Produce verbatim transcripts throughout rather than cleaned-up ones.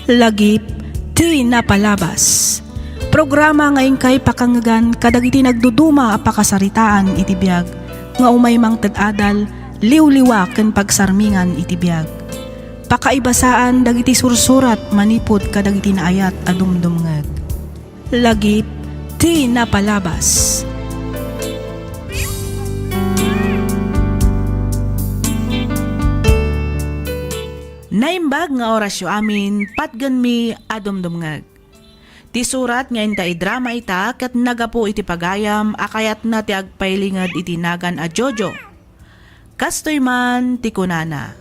Lagip ti napalabas. Programa nga inkay pakangngegan kadagiti nagduduma a pakasaritaan iti biag nga umay mangted adal, liwliwa ken pagsarmingan iti biag. Pakaibasaan dagiti sursurat manipud kadagiti naayat a dumdumngeg. Lagip ti napalabas. Naimbag nga orasyo amin, patgenmi a dumdumngeg. Ti surat nga inta idrama ita ket nagapu iti pagayam a kayatna ti agpailinged iti nagan a Jojo. Kastoy man ti kunana,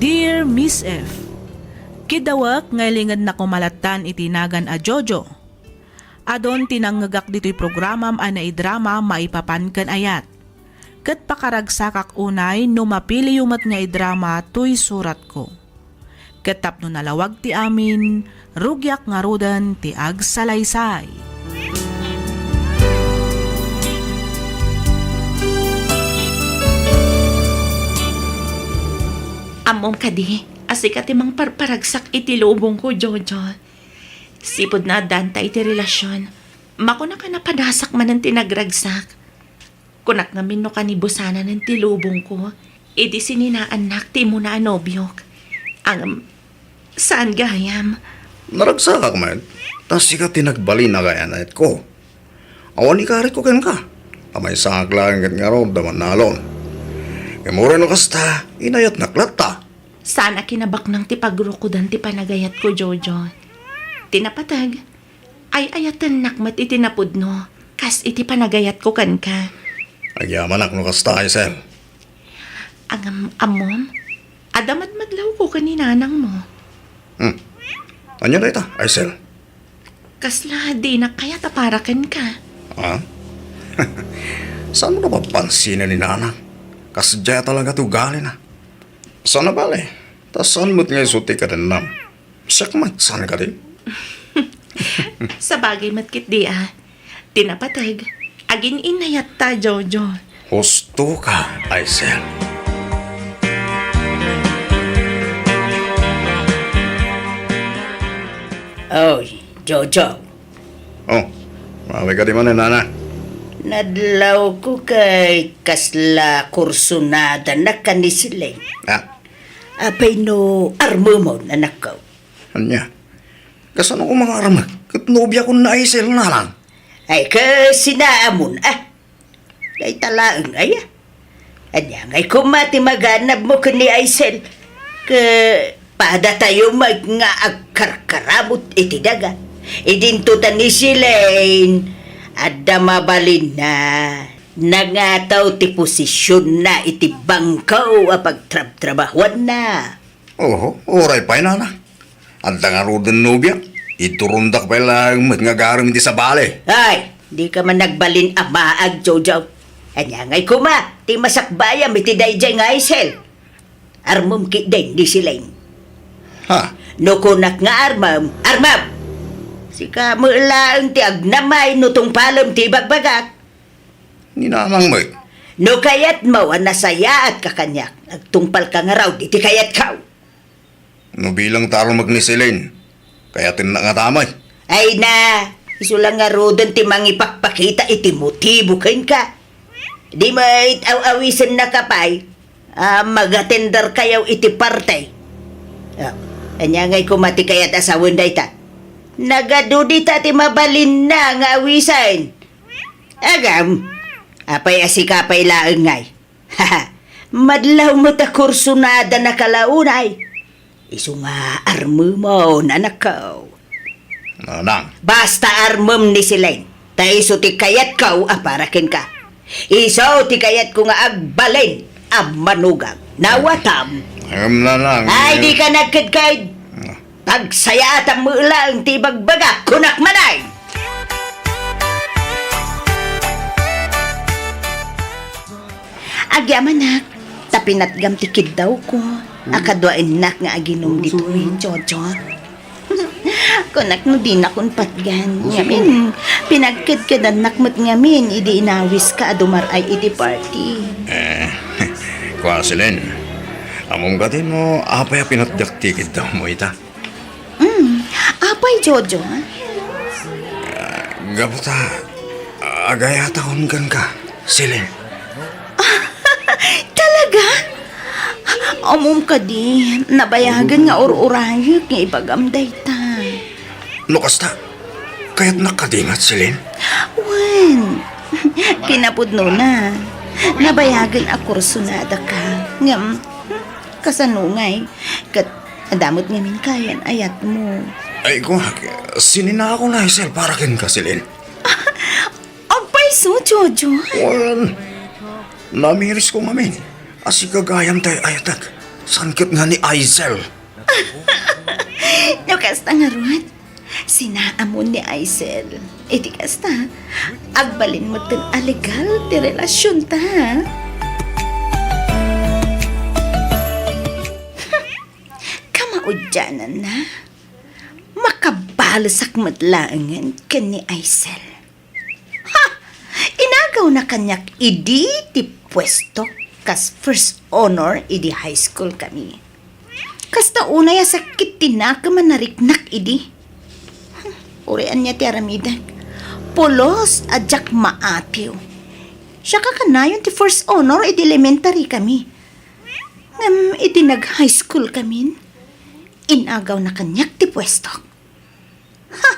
"Dear Miss F, kiddawek nga ilingedna koma lattan iti nagan a Jojo. Adun ti nangngegak ditoy programam a naidrama maipapan ken ayat. Ket pakaragsakak unay no mapiliyo met nga idrama toy suratko. Ket tapno nalawag ti amin, rugiak ngaruden ti agsalaysay." Ammom kadi a sika ti mangparparagsak iti lubongko, Jojo. Sipud naaddaanta iti relasyon, makunak a napadasak manen ti nagragsak. Kunak ngamin no kanibusanan ti lubongko, idi sininaannak ti umuna a nobiok. Ngem, saan gayam. Naragsakak met, ta sika ti nagbalin a kay-anayatko. Awan ikaritko kenka. Ta maysakak laeng ket ngarud a mannalon. Ngem uray no kasta, inayatnak latta. Saan a kinabaknang ti pagrukodan ti panagayatko, Jojo. Ti napateg, ay-ayatennak met iti napudno, kas iti panagayatko kenka. Agyamanak no kasta, Aisel. Ngem, ammom, adda madmadlawko ken ni nanangmo. Hmm. Ania dayta, Aisel? Kasla dinak kayat a para kenka. Ah? Saanmo napapansinen ni nanang? Kasdiay talaga ti ugalina. Saan a bale, ta saan met nga isu ti kadennam. Siak met, saan kadi? Sabagay met ketdi a. Ti napateg, agin-inayatta, Jojo. Husto ka, Aisel. Oy, Jojo. Oh, maway kadi manen, nana? Nadlawko kay kasla kursunadanak ken ni Celine. Ah? Apay no armemon, anakko? Ania? Kasano ko mangarmek ket nobiakon ni Aisel, nanang? Ay, kasinaamon, ah. Dayta laeng, aya. Ania ngay koma ti maganabmo ken ni Aisel? Ket padatayo met nga agkarkaramut iti daga. Idinto ta ni Celine, adda mabalinna. Nangataw ti posisionna iti bangko a pagtrabtrabahuanna. Oho, uray pay, nana. Adda ngaruden nobiak. Iturondak pay laeng met nga agarem iti sabali. Ay, dika man nagbalin a maag, Jojo. Ania ngay koma ti masakbayam iti daydiay nga Aisel? Armem ketdin ni Celine. Ha? No kunak nga armem, armem! Sika met laeng ti agnamay no tungpalem ti ibagbagak. Ni nanang met. No kayatmo a nasayaatka kaniak, agtungpalka ngarud iti kayatko. No bilang ta armek ni Celine, kayatennak ngata met. Ay na, isu la ngaruden ti mangipakpakita iti motibo kenka. Di met aw-awisennaka pay a mag-atenderkayo iti party. Ah, ania ngay koma ti kayat a sawen dayta? Nagadu dita ti mabalinna nga awisen. Agam, apay a sika pay laeng ngay? Madlaw met a kursunada na kalaunay. Isu nga armemon, anakko. Nanang. Basta armem ni Celine. Ta isu ti kayatko a para kenka. Isu ti kayatko nga agbalin a manugang. Nawatam? Ngem, nanang, ay, eh, dika nagkedked. Ah. Pagsayaatam met laeng ti ibagbagak, kunak manen. Agyamanak, ta pinatgam ti kiddawko a kaduaennak nga aginum ditoy, Jojo. Kunak no dinakon patgan. Ngamin, pinagkedkedannak met ngamin idi inawiska a dumar-ay iti party. Eh, kua, Celine, Ammom kadi no apay a pinatdiak ti kiddawmo ita? Mm, apay, Jojo? Gapu ta, agayatakon kenka, Celine. Talaga? Ammom kadi, nabayagen nga ur-urayek nga ibagam dayta. No kasta, kayatnak kadi met, Celine? Wen, kinapudnona, nabayagen a kursunada ka. Ngem, kasano ngay? Ket adda met ngamin kayan ayatmo. Ay, kunak, sininako na, Aisel, para kenka, Celine. Agpayso, Jojo? Wen, namirisko ngamin a sika gayam ti ay-ayatek. Saan ket nga ni Aisel? No kasta ngarud, sinaamon ni Aisel. Iti kasta, agbalin metten a legal ti relasionta. Kamaudiananna, makabalesak met laengen ken ni Aisel. Ha! Inagawna kaniak idi ti puesto kas first honor idi high school kami. Kasta unay a sakit ti nakem a nariknak idi. Uray ania ti aramidek. Pulos a diak maatiw. Siak a kanayon ti first honor idi elementary kami. Ngem idi nag-high school kamin, inagawna kaniak ti puesto. Ha!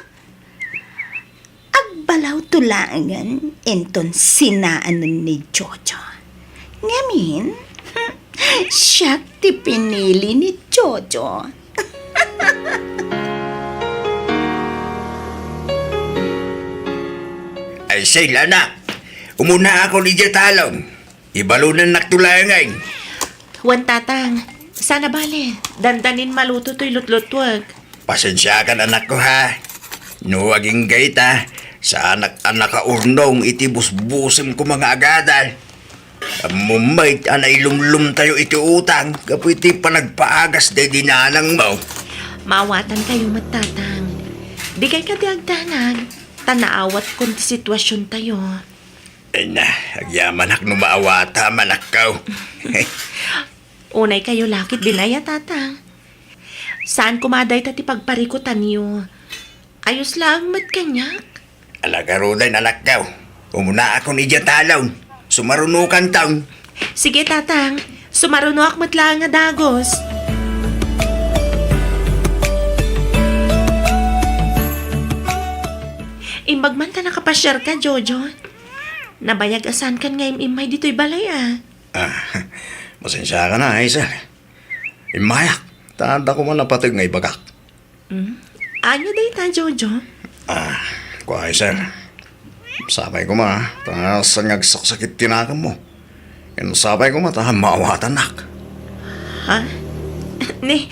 Agbalawto laengen inton sinaanen ni Jojo. Ngamin, siak ti pinili ni Jojo. Ay, say, anak. Umunaakon idiay talon. Ibalonannakto laengen. Wen, Tatang. Saan a bale, dandanin maluto toy lutlutuek. Pasensiakan, anakko, ha. No agingga ita, saanak a nakaurnong iti busbusemko nga agadal. Ammom met a nailumlomtayo iti utang gapu iti panagpaagas daydi nanangmo. Maawatankayo met, Tatang. Dikay kadi agdanag, ta naawatkon ti situasiontayo. Ay na, agyamanak no maawatam, anakko. Unaykayo la ketdin aya, Tatang. Saan koma dayta ti pagparikutanyo. Ayos laeng met kaniak. Ala, garuden, anakko. Umunaakon idiay talon. Sumarunokanton. Sige, Tatang. Sumarunoak met laeng a dagus. Imbag man ta nakapasiarka, Jojo. Nabayag a saankan nga im-immay ditoy balay, a. Ah, pasensiakan, Aisel. Immayak, ta adda koma napateg nga ibagak. Hmm? Ania dayta, Jojo? Ah, kua, Aisel. Sapay koma, ta saan nga agsaksakit ti nakemmo. Ken sapay koma ta maawatannak. Ha? Ni,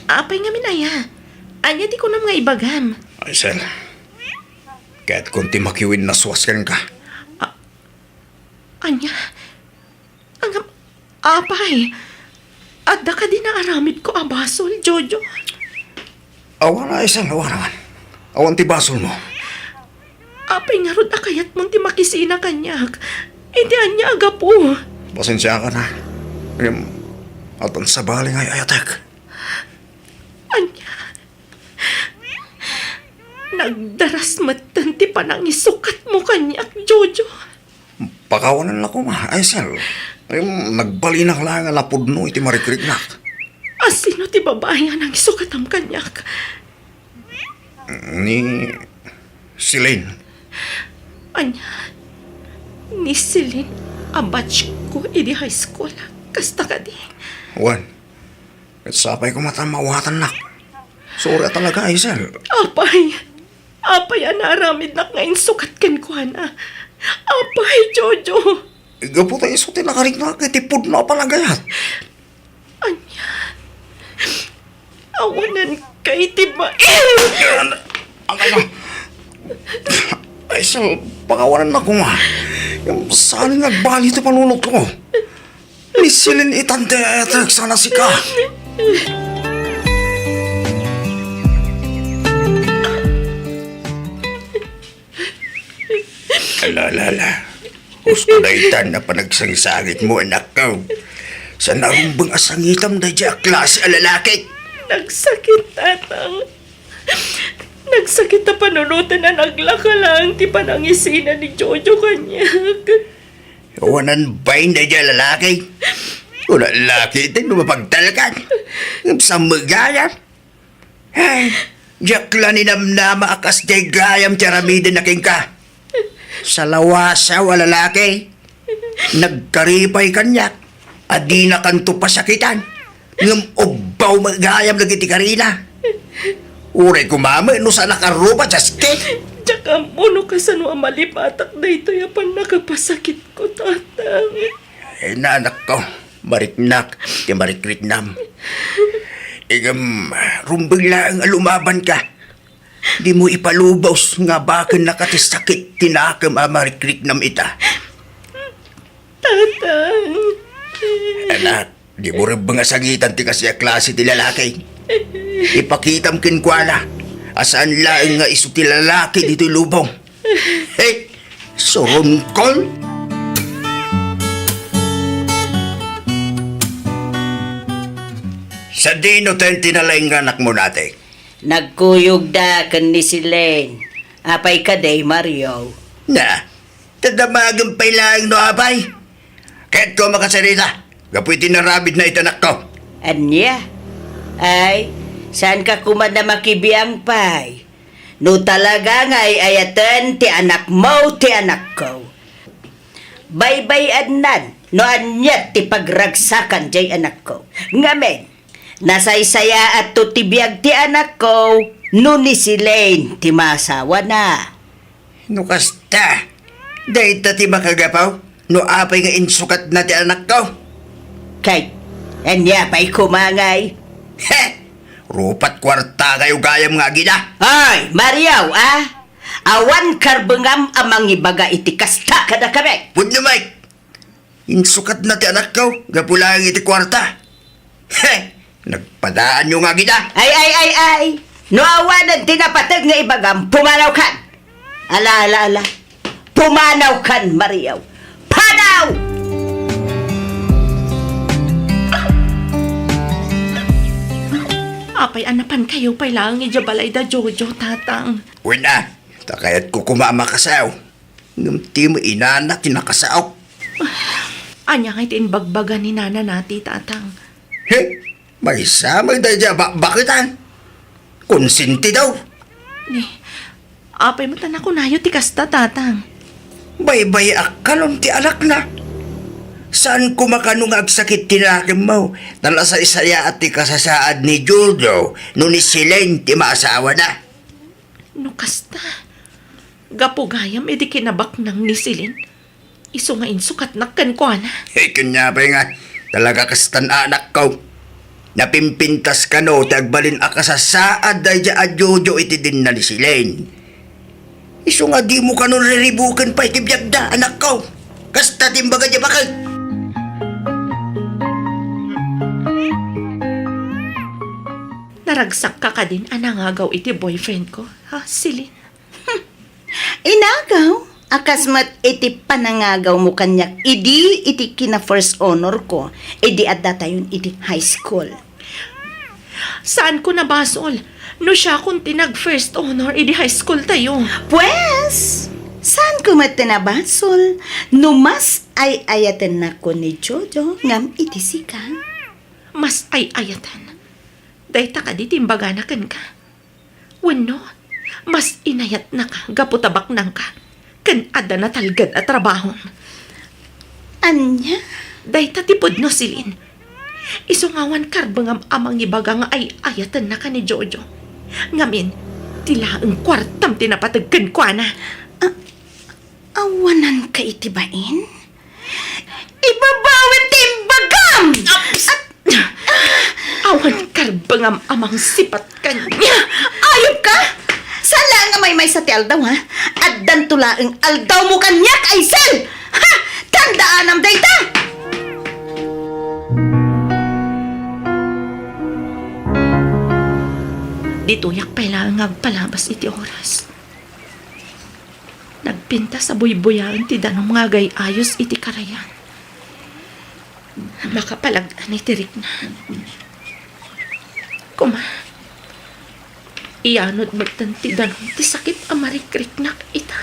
apay ngamin aya? Ania ti kunam nga ibagam? Aisel, kayatkon ti makiwennasuas kenka. A-, ania? Ngem, apay, adda kadi naaramidko a basol, Jojo? Awan, Aisel, awan, awan. Awan ti basolmo. Apay ngarud a kayatmon ti makisina kaniak? Iti ania a gapu? Pasensiakan, ha. Ngem, addan sabali nga ay-ayatek. Ania? Nagdaras metten ti panangisukatmo kaniak, Jojo. Pakawanennak koma, Aisel. Ngem, nagbalinak laeng a napudno iti marikriknak. A sino ti babai a nangisukatam kaniak? Ni Celine. Ania? Ni Celine a batchko idi high school. Kasta kadi? Wen. Ket sapay koma ta maawatannak. Sorry a talaga, Aisel. Apay, apay a naaramidnak nga insukat kenkuana? Apay, Jojo. Gapu ta isu ti nakariknak iti pudno a panagayat. Ania? Awanan kay ti ma- Ano? Ano? Aisel, pakawanennak koma. Saan nga agbali ti panunotko? Ni Celine itan ti ay-ayatek sana sika. Ala, ala, ala. Husto daytan a panagsangsangitmo, anakko. Saan a rumbeng a sangitam daydiay a klase a lalaki? Nagsakit, Tatang. Nagsakit ta panunoten a naglaka laeng ti panangisina ni Jojo kaniak. Awanan bain daydiay a lalaki. Wala laki ti no mapagtalkan. Ngem saan met gayam. Ay, diak la ninamnama a kasdiay gayam ti aramidenna kenka. Salawasaw a lalaki. Nagkaripay kaniak a dinakanto pasakitan. Ngem ubbaw met gayam dagiti karina. Uray koma met no saan a karuba, Jaski. Diak ammo no kasano a malipatak daytoy a pannakapasakitko, Tatang. Ay, anakko, mariknak ti marikriknam. Ngem, rumbeng laeng a lumabanka. Dimo ipalubos nga bakennaka ti sakit ti nakem a marikriknam ita. Tatang. Anak, dimo rumbeng a sangitan ti kasdiay a klase ti lalaki. Ipakitam kenkuana a saan laeng nga isu ti lalaki ditoy lubong. Hey, surunkol! Sadino ten ti nalaing nga anakmo, nate? Nagkuyogda ken ni Celine. Apay kadi, Mario? Na, tadamagen pay laeng no apay. Kayatko a makasarita, gapu iti narabidna iti anakko. Ania? Ay, saanka koma a makibiang pay? No talaga nga ay-ayaten ti anakmo ti anakko, baybay-annan no ania ti pagragsakan diay anakko. Ngamin, nasaysayaatto ti biag ti anakko no ni Celine ti maasawana. No kasta, dayta ti makagapu no apay nga insukatna ti anakko. Kay, ania pay koma ngay? He! Rupat kuartakayo gayam nga agina. Ay, Mario, a? Awan karbengam a mangibaga iti kasta kadakami. Pudno, Mike. Insukatna ti anakko gapu laeng iti kuarta. He! Nagpadaanyo nga agina. Ay, ay, ay, ay! No awanen ti napateg nga ibagam, pumanawkan! Ala, ala, ala. Pumanawkan, Mario. Panaw! Apay a napankayo pay laeng idiay balay da Jojo, Tatang? Wen a, ta kayatko koma a makasaw. Ngem ti met inana ti nakasaok. Ania ngay ti imbagbaga ni Nana Nati, Tatang? He, maysa met daydiay a bakbaketan. Konsentido. Ni, apay met a nakunayo ti kasta, Tatang? Baybay-ak kanon ti anakna. Saan koma kano nga agsakit ti nakemmo, ta nasaysayaat ti kasasaad ni Jojo no ni Celine ti maasawana. No kasta, gapu gayam idi kinabaknang ni Celine, isu nga insukatnak kenkuana. Hey, ken apay nga, talaga kastan anakko. Napimpintas kano ti agbalin a kasasaad daydiay a Jojo iti dinna ni Celine. Isu nga dimo kano riribuken pay ti biagda, anakko. Kasta ti imbaga diay baket. Naragsakka kadin a nangagaw iti boyfriendko, ha, Celine? Inagaw a kas met iti panangagawmo kaniak idi iti kina-first honorko idi addatayon iti high school. Saanko nabasol no siakon ti nag-first honor idi high school tayo. Pues, saanko met ti nabasol no mas ay-ayatennakon ni Jojo ngem iti sika? Mas ay-ayaten? Dayta kadi ti imbagana kenka? Wenno, mas inayatnaka gapu ta baknangka ken adda natalged a trabahom? Ania? Dayta ti pudno, Celine. Isu nga awan karbengam a mangibaga nga ay-ayatennaka ni Jojo. Ngamin, ti laeng kuartam ti napateg kenkuana. A-, awananka iti bain? Ibabawen ti imbagam! Aps! At, ah, awan karbengam a mangsipat kaniak. Ayupka! Saan laeng a maymaysa ti aldaw, ha? Addanto laeng aldawmo kaniak, Aisel! Ha? Tandaanam dayta! Ditoyak pay laeng nga agpalabas iti oras. Nagpintas a buybuyaen ti danum nga agay-ayos iti karayan. Makapalag-an iti rikna. Koma, iyanod metten ti danum ti sakit a marikriknak ita.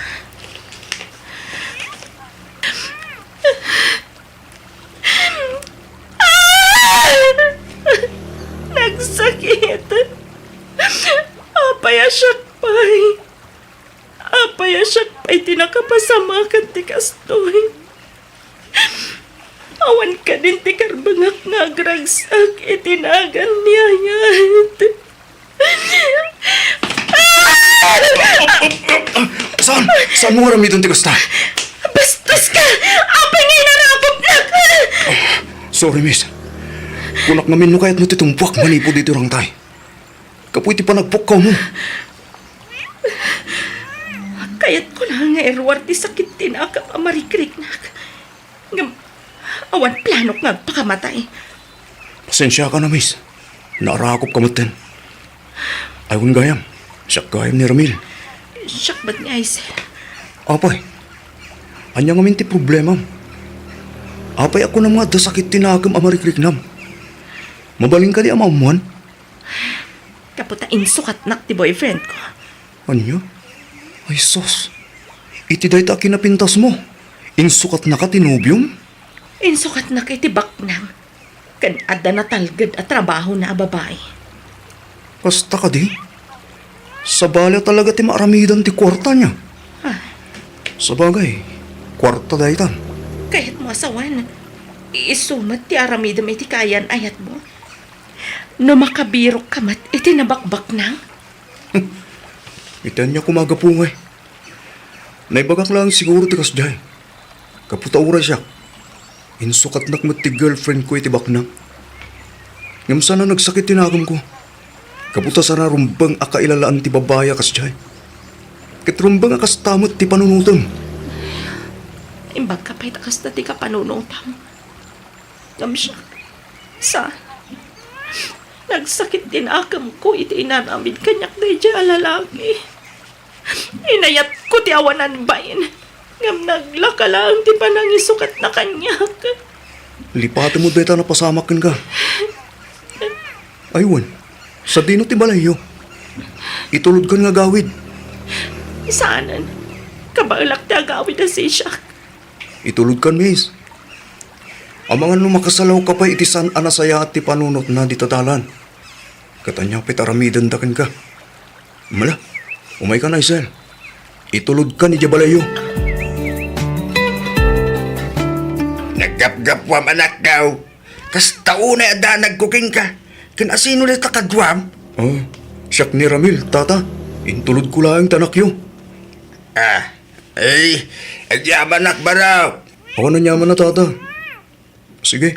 Ah! Nagsakit! Apay a siak pay? Apay a siak pay ti nakapasamak iti kastoy? Awan kadin ti karbengak nga agragsak iti nagan ni Ayat. Saan? Saan mo aramiden ti kasta? Bastos ka! Apay nga inarakopnak? Sorry, miss. Kunak ngamin no kayatmo ti tumpuak manipud iti urangtay. Kapu iti panagpukkaw mo. Kayatko la nga iruar ti sakit ti nakak a marikriknak. Ngem awan planok nga agpakamatay. Pasensiaka na, miss. Naarakop ka metten. Ay, wen gayam. Siak gayam ni Ramil. Siak met ni Aisel. Apay, ania ngamin ti problemam? Apay a kunam nga adda sakit ti nakem a marikriknam? Mabalin kadi a maammuan? Kapu ta insukatnak ti boyfriend ko. Ania? Ay sus. Iti dayta a kinapintasmo, insukatnaka ti nobiom? Insukatnak iti baknang ken adda natalged a trabahona a babai. Kasta kadi? Sabali a talaga ti maaramidan ti kuarta niya. Ah, Sabagay, kuarta daytan. Kayatmo a sawen, isu met ti aramidem iti kaayan-ayatmo. No makabirokka met iti nabakbaknang? Iti ania koma a gapu ngay? Naibagak laeng siguro ti kasdiay. Kapu ta uray siak, insukatnak met ti girlfriend ko iti baknang. Ngem saan a nagsakit ti nakemko. Kapu ta saan a rumbeng a kailalaan ti babai a kasdiay. Ket rumbeng a kasta met ti panunotem. Imbagka pay ta kasta ti kapanunotam. Ngem siak, saan. Nagsakit ti nakemko iti inaramid kaniak daydiay a lalaki. Inayatko ti awanan bain, ngem naglaka laeng ti panangisukatna kaniak. Lipatemmo dayta a napasamak kenka. Ay wen, sadino ti balayyo? Itulodkan nga agawid. Saanen. Kabaelak ti agawid a sisiak. Itulodkan, miss. Amangan no makasalawka pay iti saan a nasayaat ti panunotna dita dalan. Ket ania pay ti aramidenda kenka? Mala, umaykan, Aisel. Itulodkan idiay balayyo. Naggapgapuam, anakko. Kasta unay a danagko kenka. Ken asino dayta kaduam? Oh, siak ni Ramil, tata. Intulodko laeng ti anakyo. Ah, ay, agyamanak, Barok. Awan aniaman a, tata. Sige,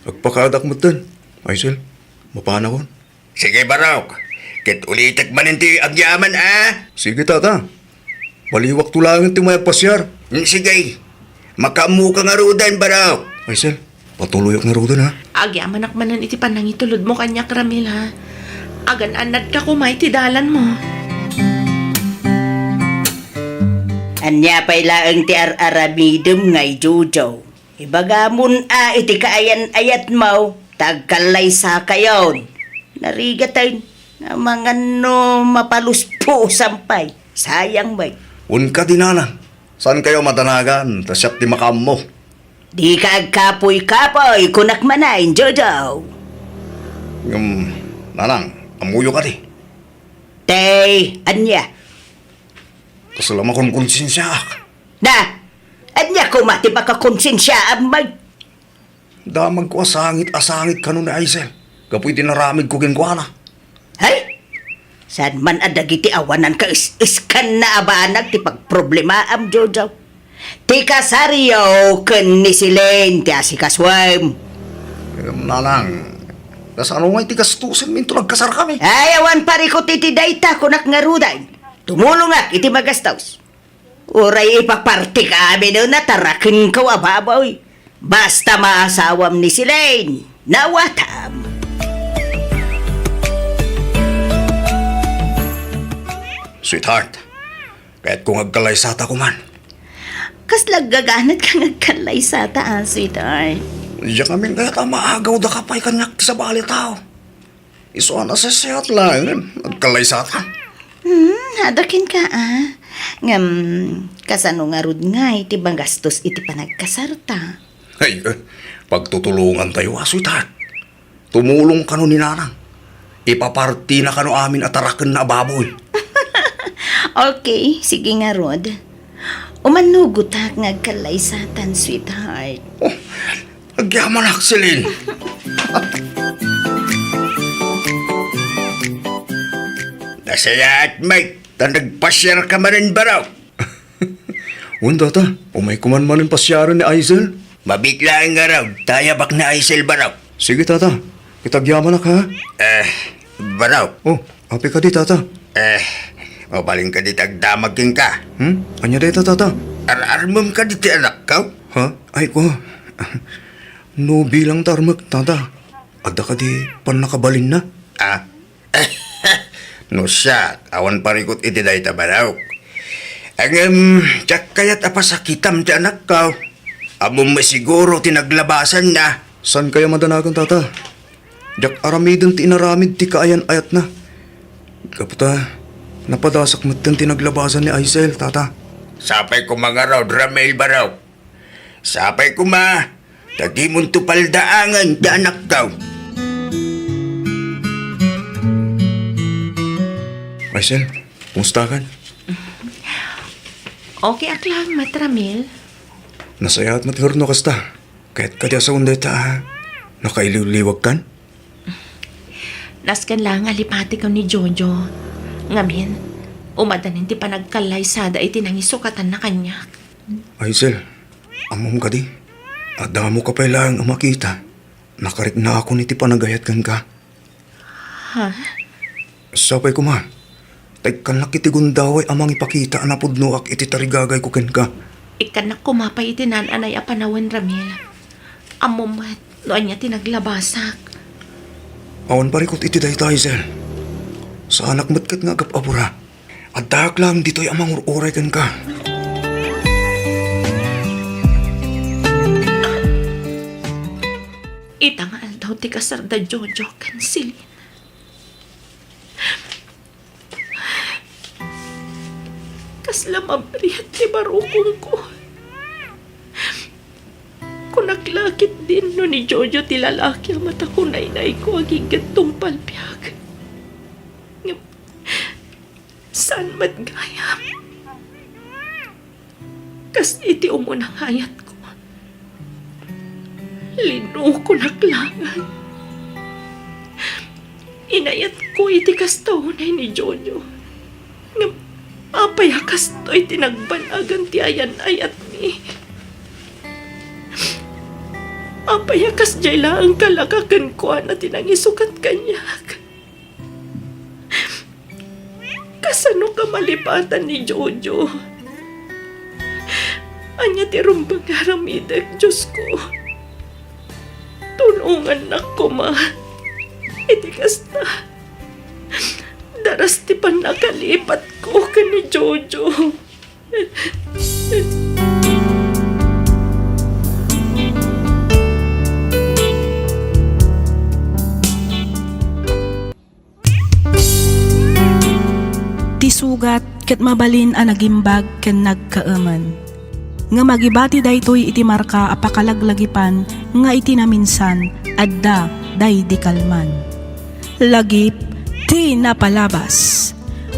agpakaadak metten. Aisel, mapanakon. Sige, Barok. Ket ulitek manen ti agyaman, a? Sige, tata. Baliwakto laeng ti umayag pasiar. Mm, sige. Makaammoka ngaruden, Barok. Aisel, patuloyak ngaruden, a? Agyamanak manen iti panangitulodmo kaniak, Ramil, a? Agan-annadka koma iti dalanmo. Ania pay laeng ti ar-aramidem ngay, Jojo? Ibagamon a iti kaayan-ayatmo ta agkallaysakayon. Narigaten, amangan no mapaluspusam pay. Sayang met. Wen kadi, nanang, saankayo a madanagan ta siak ti makaammo. Dika agkapuy-kapuy, kunak manen, Jojo. Ngem, nanang, ammoyo kadi? Tay, ania? Kasla makonkonsensiaak. Na, ania koma ti pakakonsensiaam met? Damagko a sangit a sangit kano ni Aisel gapu iti naramidko kenkuana. Hay! Saan man a dagiti awanan kaes-eskanna a banag ti pagproblemaam, Jojo? Ti kasaryo ken ni Celine ti asikasuem. Em, nanang, kasano ngay ti gastusen minto nagkasarkami? Ay, awan parikut iti dayta, kunak ngaruden. Tumulongak iti magastos. Uray ipapartik amin a tarakenko a baboy. Basta maasawam ni Celine, nawatam. Sweetheart, kayatko nga agkallaysata koman. Kasla aggaganat ka nga agkallaysata, a, sweetheart? Diak amin kayat a maagawda ka pay kaniak ti sabali a tao. Isu a nasaysayat laengen, agkallaysata. Hmm, adakin ka, ah. Ngem, kasano ngarud ngay ti magastos iti panagkasarta? Ay, eh, pagtutulongan tayo, a, sweetheart. Tumulong kano ni Nanang. Ipapartina kano amin a tarakenna a baboy. Okay, sige ngarud. Umanugotak nga agkallaysatan, sweetheart. Oh, agyamanak, Celine. Nasayaat, Mike, ta nagpasiar ka manen, baro. Wen, tata, umay kuman manen pasiaren ni Aisel. Mabiit laeng ngarud, ta ayabak ni Aisel, baro. Sige, tata, ket agyamanak, ha? Eh, baro. Oh, apay kadi, tata? Eh, mabalin kadi ti agdamag kenka? Hmm? Ania dayta, tata? Ar-armem kadi ti anakko? Ha? Ay ko. No bilang ta armek, tata, adda kadi pannakabalinna? Ah? No siak, awan parikut iti dayta, baro. Ngem, diak kayat a pasakitam ti anakko. Ammom met siguro ti naglabasanna. Saan kaya madanagan, tata? Diak aramiden ti inaramid ti kaayan-ayatna. Gapu ta, napadasak metten ti naglabasan ni Aisel, tata. Sapay koma ngarud, Ramil, baro. Sapay koma, ta dimonto paldaangen ti anakko. Aisel, kumustakan? Okay ak laeng met, Ramil. Nasayaat met ngarud no kasta. Kayat kadi a sawen dayta a nakailiwliwagkan? Nasken laeng a lipatiko ni Jojo. Ngamin, umadanin ti panagkallaysada iti nangisukatanna kaniak. Aisel, ammom kadi, a damo ka pay laeng a makita. Nakariknaakon iti panagayat kenka. Ha? Sapay koma, ta ikkannak iti gundaway a mangipakita a napudnoak iti tarigagayko kenka. Ikkannak koma pay iti naan-anay a panawen, Ramil. Ammom met no ania ti naglabasak. Awan parikut iti dayta, Aisel. Saanak met ket nga agap-apura. Addaak laeng ditoy a mangur-uray kenka. Ita nga aldaw ti kasarda Jojo ken Celine. Kasla mabriat ti barukongko. Kunak la ketdin no ni Jojo ti lalaki a matakunaynayko agingga tungpal biag. Ngem, saan met gayam? Kas iti umuna nga ayatko, linukonak laeng. Inayatko iti kasta unay ni Jojo. Ngem apay a kastoy ti nagbanagan ti ayan-ayatmi? Apay a kasdiay laeng kalaka kenkuana ti nangisukat kaniak? Kasano ka malipatan ni Jojo? Ania ti rumbeng nga aramidek, Diosko? Tulongannak koma. Iti kasta, daras ti pannakalipatko ken ni Jojo. Ti sugat ket mabalin a nagimbag ken nagkaemen. Ngem agibati daytoy iti marka a pakalaglagipan nga iti naminsan, adda daydi kalman. Lagip ti napalabas.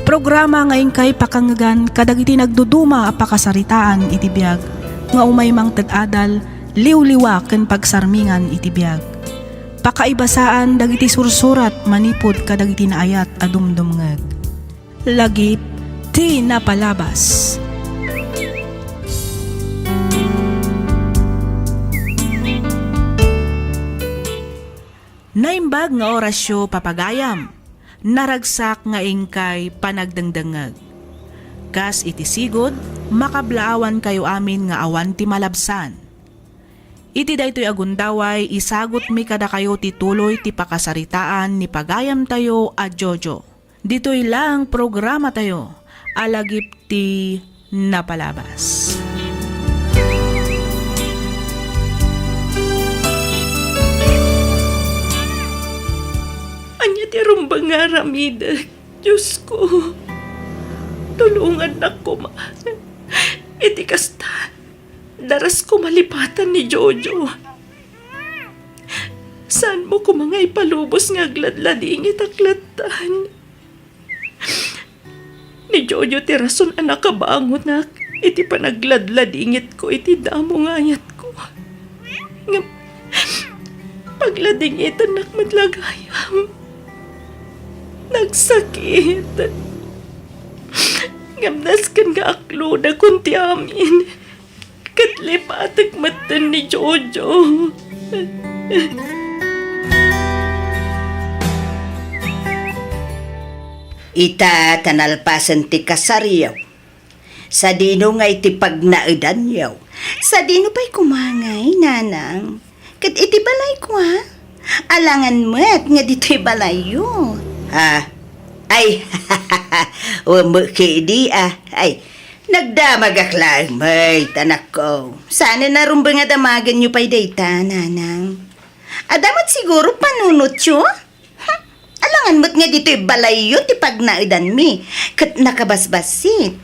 Programa nga inkay pakangngegan kadagiti nagduduma a pakasaritaan iti biag nga umay mangted adal, liwliwa ken pagsarmingan iti biag. Pakaibasaan dagiti sursurat manipud kadagiti naayat a dumdumngeg. Lagip ti napalabas. Naimbag nga orasyo, papagayam. Naragsak nga inkay panagdengdengngeg. Kas iti sigud, makablaawankayo amin nga awan ti malabsan. Iti daytoy a gundaway, isagutmi kadakayo ti tuloy ti pakasaritaan ni pagayamtayo a Jojo. Ditoy laeng programatayo a Lagip ti Napalabas. pangaramidek, Diosko. Tulongannak koma. Iti kasta, daras ko malipatan ni Jojo. Saanmo koma nga ipalubos nga agladladingit a klatan. Ni Jojo ti rason a nakabangonak iti panagladladingitko iti damo nga ayatko. Ngem pagladingitannak met la gayam. Nagsakit. Ngem nasken nga aklodakon ti amin. Ket lipatek metten ni Jojo. Ita ta nalpasen ti kasaryo, sadino nga iti pagnaedanyo? Sadino pay koma ngay, nanang? Ket iti balayko, a? Alangan met nga ditoy balayyo. Ha? Ay, wen met ketdi, a. Ay, nagdamagak laeng met, anakko. Saan a rumbeng a damagenyo pay dayta, nanang? Adda met siguro panunotyo? Hm, alangan met nga ditoy balayyo ti pagnaedanmi ket nakabasbassit.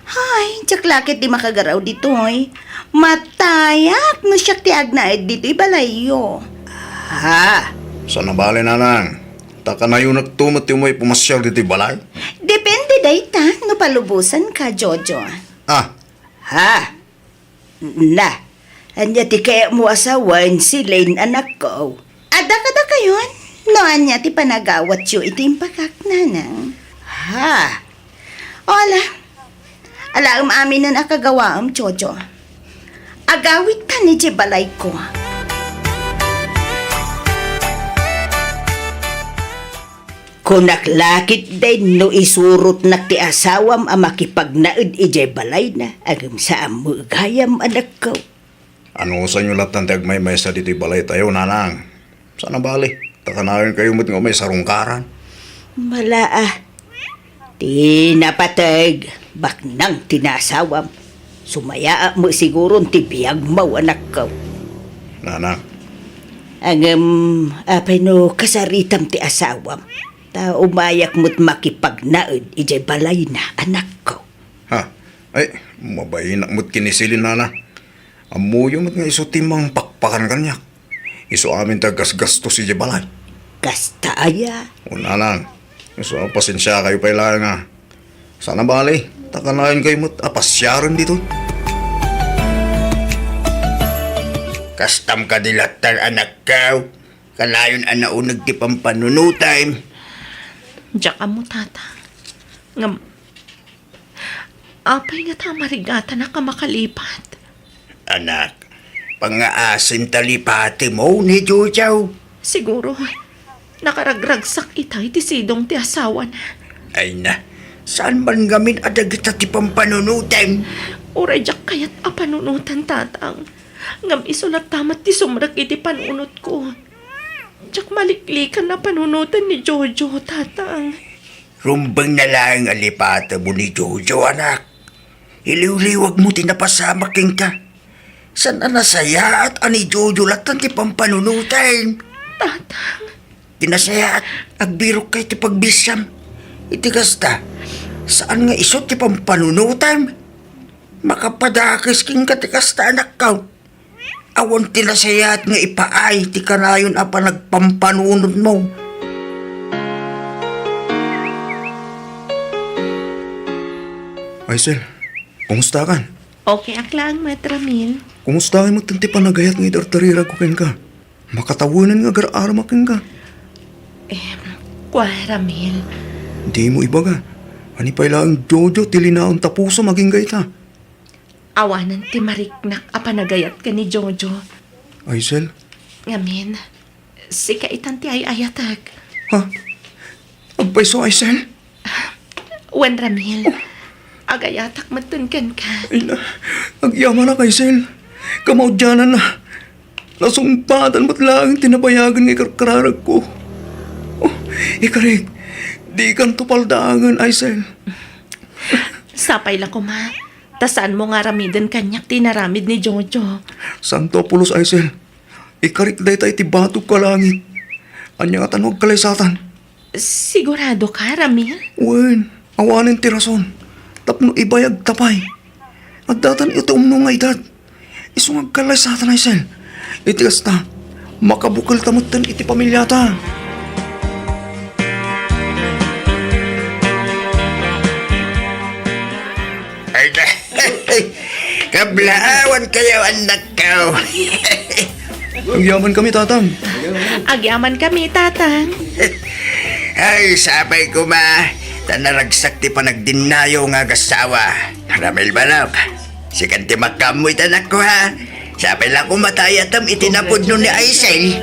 Hay, diak la ketdi makagaraw ditoy. Matayak no siak ti agnaed ditoy balayyo. Ha? Saan a bale, nanang. Ta kanayonakto met ti umay pumasiar ditoy balay. Depende dayta no palubosanka, Jojo. Ah. Ha? Na, ania ti kayatmo a sawen, Celine, anakko? Adda kadakayon no ania ti panagawatyo iti imbagak, nanang. Ha? Ala, alaem aminen a kagawaem, Jojo. Agawidtan idiay balayko. Kunak la ketdin no isurotnak ti asawam a makipagnaed idiay balayna, ngem saan met gayam, anakko. Anusanyo lattan ti agmaymaysa ditoy balaytayo, nanang? Saan a bale, ta kanayonkayo met nga umay sarungkaran. Mala a. Ti napateg, baknang ti naasawam. Sumayaat met siguron ti biagmo, anakko. Nanang. Ngem, apay no kasaritam ti asawam? Ta umayak met makipagnaed idiay balayna, anakko. Ha? Ay, mabainak met ken ni Celine, nana. Ammoyo met nga isu ti mangpakpakan kaniak. Isu amin ti aggasgastos idiay balay. Kasta aya? O, nanang. Isu a, pasensiakayo pay laeng a. Saan a bale, ta kanayonkayo met a pasiaren ditoy. Kastam kadi lattan, anakko? Kanayon a nauneg ti pampanunotem. Diak ammo, tata. Ngem, apay ngata a marigatanak a makalipat? Anak, pangngaasim ta lipatemo ni Jojo. Siguro, nakaragragsak itay ti sidong ti asawana. Ay na, saan man ngamin a dagita ti pampanunotem? Uray diak kayat a panunotan, tatang. Ngem isu latta met ti sumrek iti panunotko. Diak maliklikan a panunotan ni Jojo, tatang. Rumbeng na laeng a lipatemo ni Jojo, anak. Iliwliwagmo ti napasamak kenka. Saan a nasayaat a ni Jojo lattan ti pampanunotem. Tatang. Ti nasayaat, agbirokkay ti pagbisiam. Iti kasta, saan nga isu ti pampanunotem. Makapadakes kenka ti kasta, anakko. Awan ti nasayaat nga ipaay ti kanayon a panagpampanunotmo. Aisel, kumustakan? Okay ak laeng met, Ramil. Kumustakan met ti panagayat nga itartariragko kenka? Makatawenan nga agar-aramak kenka. Em, kua, Ramil. Dimo ibaga. Ani pay laeng Jojo ti linaon ta pusom agingga ita. Awanen ti mariknak a panagayat ken ni Jojo. Aisel? Ngamin, sika itan ti ay-ayatek. Ha? Agpayso, Aisel? Wen, Ramil. Agayatak metten kenka. Ay na, agyamanak, Aisel. Kamaudiananna. Nasungpatan met laeng ti nabayagen nga ikarkararagko. Oh, ikarik, dikanto paldaangen, Aisel. Sapay la koma, ta saanmo nga aramiden kaniak ti inaramid ni Jojo. Santo a pulos, Aisel. Ikarik dayta iti batogko a langit. Ania ngata no agkalaysatan? Sigurado ka, Ramil? Wen, awanen ti rason. Tapno ibayagta pay. Addatan iti umno nga edad. Isu nga agkallaysatan, Aisel. Iti kasta, makabukelta metten iti pamiliata. Ay, kablaawan kayo, anak ko. Agyaman kami, Tatang. Agyaman kami, Tatang. Ay, sapay koma, ta naragsak ti panagdinnayo nga agasawa. Ramil manok, sikan ti makaammo ita, anak ko, ha? Sapay la koma ta ayatem iti napudno ni Aisel.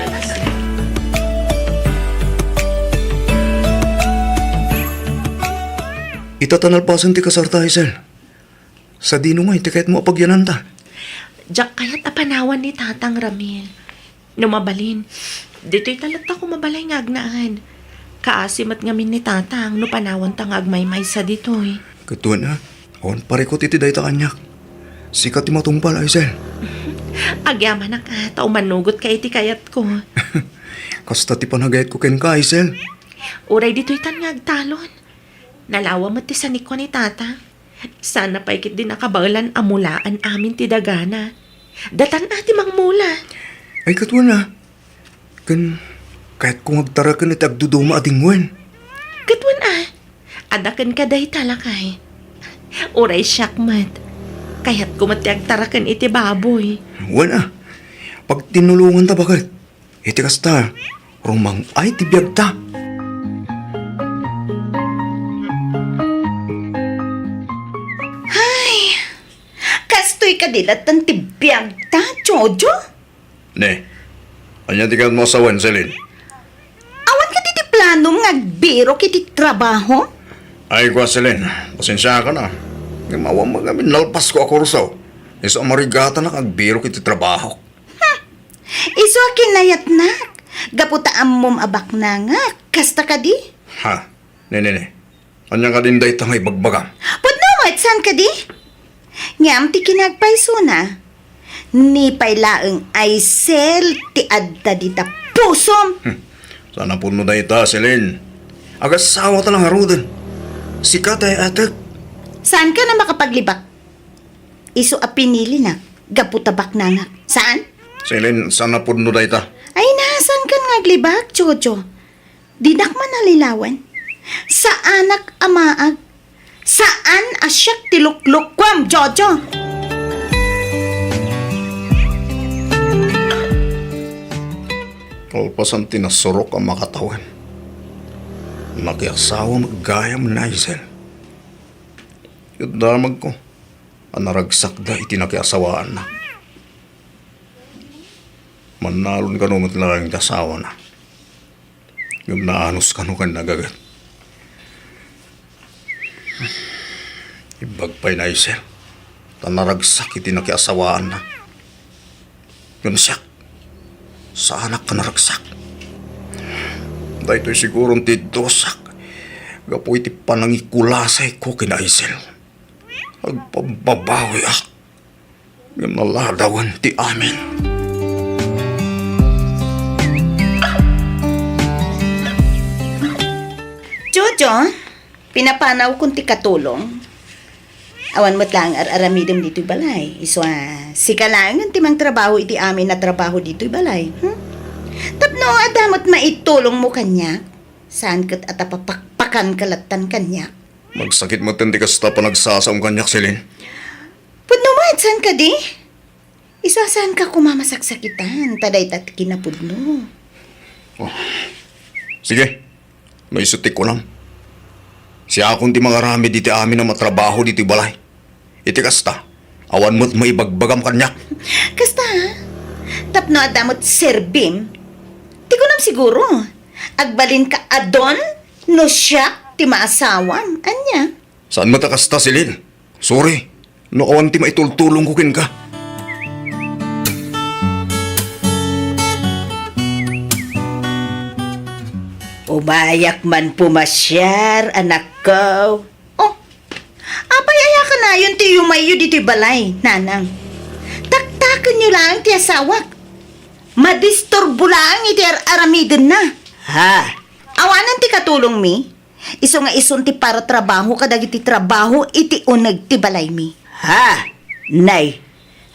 Ita ta nalpasen ti kasarta, Aisel. Sadino ngay ti kayatmo a pagyananta? Diak kayat a panawan ni Tatang, Ramil. No mabalin, ditoy ta latta koma balay nga agnaed. Kaasi met ngamin ni Tatang no panawanta nga agmaymaysa ditoy. Ket wen a, awan parikut iti dayta kaniak. Sika ti matungpal, Aisel. Agyamanak a ta umanugotka iti kayatko. Kasta ti panagayatko kenka, Aisel. Uray ditoytan nga agtalon. Nalawa met ti sanikua ni Tatang. Saan pay ketdi nakabaelan a mulaan amin ti dagana. Datan a ti mangmula. Ay, ket wen a. Ken kayatko nga agtaraken iti agduduma a dingwen. Ket wen a. Adda kenka dayta, lakay. Uray siak met. Kayatko met ti agtaraken iti baboy. Wen a. Pagtinulonganta baket. Iti kasta, rumang-ay ti biagta. Ay, kastoy kadi latta ti biagta, Jojo? Ne, ania ti kayatmo a sawen, Celine? Awan kadi ti planom nga agbirok iti trabaho? Ay, kua, Celine, pasensiakan a. Ngem awan met ngamin nalpasko a kurso. Isu a marigatanak nga agbirok iti trabaho. Hmm. Isu a kinayatnak, gapu ta ammom a baknangak, kasta kadi? Ha? Ne, ne, ne. Ania kadin dayta nga ibagbagam? Pudno met, saan kadi? Ngem ti kinapaypaysona, ni pay laeng Aisel ti adda dita pusom. Hmm. Saan a pudno dayta, Celine. Agasawata la ngaruden. Sika ti ay-atek. Saanka a makapaglibak? Isu a pinilinak gapu ta baknangak. Saan? Celine, saan a pudno dayta? Ay na, saankan nga aglibak, Jojo? Dinak man nalilawan. Saanak a maag. Saan a siak ti luklukuam, Jojo. Kalpasan ti nasurok a makatawen, nakiasawa met gayam ni Aisel. Ket damagko a naragsakda iti nakiasawaanna. Mannalon kano met laeng ti asawana. Ngem naanus kano ken nagaget. Imbag pay ni Aisel, ta naragsak iti nakiasawaanna. Ngem siak, saanak a naragsak. Daytoy siguron ti dusak gapu iti panangikulasayko ken Aisel. Agpabbabawiak, ngem naladawen ti amin. Jojo, pinapanawkon ti katulong. Awan met laeng ar-aramidem ditoy balay. Isu a, sika laengen ti mangtrabaho iti amin a trabaho ditoy balay. Hmm? Tapno adda met maitulongmo kaniak, saan ket a ta papakpakanka lattan kaniak. Magsakit metten ti kasta panagsasaom kaniak, Celine. Pudno met, saan kadi? Isu a saanka koma masaksakitan, ta dayta ti kinapudno. Oh. Sige. No isu ti kunam, siakon ti mangaramid iti amin a matrabaho ditoy balay. Iti kasta, awan met maibagbagam kaniak. Kasta, ha? Tapno adda met serbim, ti kunam siguro, agbalinka a don no siak ti maasawam. Ania? Saan met a kasta, Celine. Sorry, no awan ti maitultulongko kenka. Umayak man pumasiar, anakko. Oh, apay aya kanayon ti yumayyo ditoy balay, nanang? Taktakenyo laeng ti asawak. Madisturbo laeng iti ar-aramidenna. Ha? Awanen ti katulongmi, isu nga isun ti paratrabaho kadagiti trabaho iti uneg ti balaymi. Ha? Nay,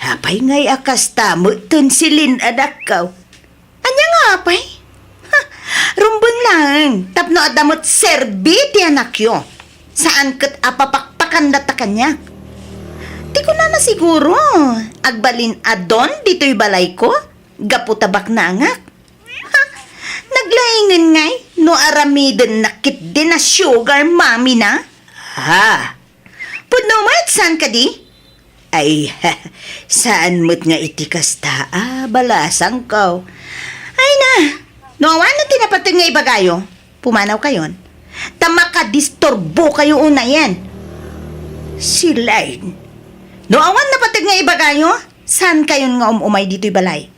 apay ngay a kasta met ten Celine, anakko? Ania nga apay? Ha, rumbeng laeng tapno adda met serbi ti anakyo. Saan ket a papakpakan data kaniak. Ti kunana siguro, agbalin a don ditoy balayko, gapu ta baknangak. Ha, naglaingen ngay no aramidenna ketdi a sugar mommy na? Ha? Pudno met, saan kadi? Ay, saan met nga iti kasta a balasangko. Ay na, no awan ti napateg nga ibagayo, pumanawkayon. Ta makadisturbokayo unayen. Celine, no awan napateg nga ibagayo, saankayon nga um-umay ditoy balay.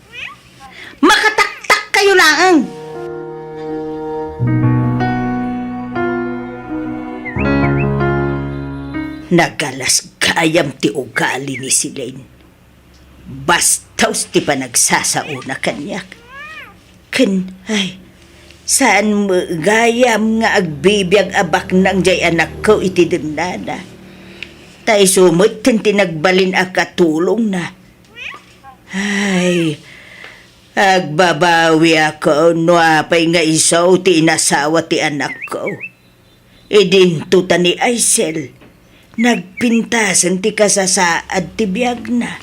Makataktakkayo laeng. Nagalas gayam ti ugali ni Celine. Bastos ti panagsasaona kaniak. Ken, ay, saan met gayam nga agbibiag a baknang jay anakko iti dennana. Ta isu met ti nagbalin a katulongna. Ay, agbabawiak no apay nga isu ti inasawa ti anakko. Idinto ta ni Aisel, nagpintasen ti kasasaad ti biagna.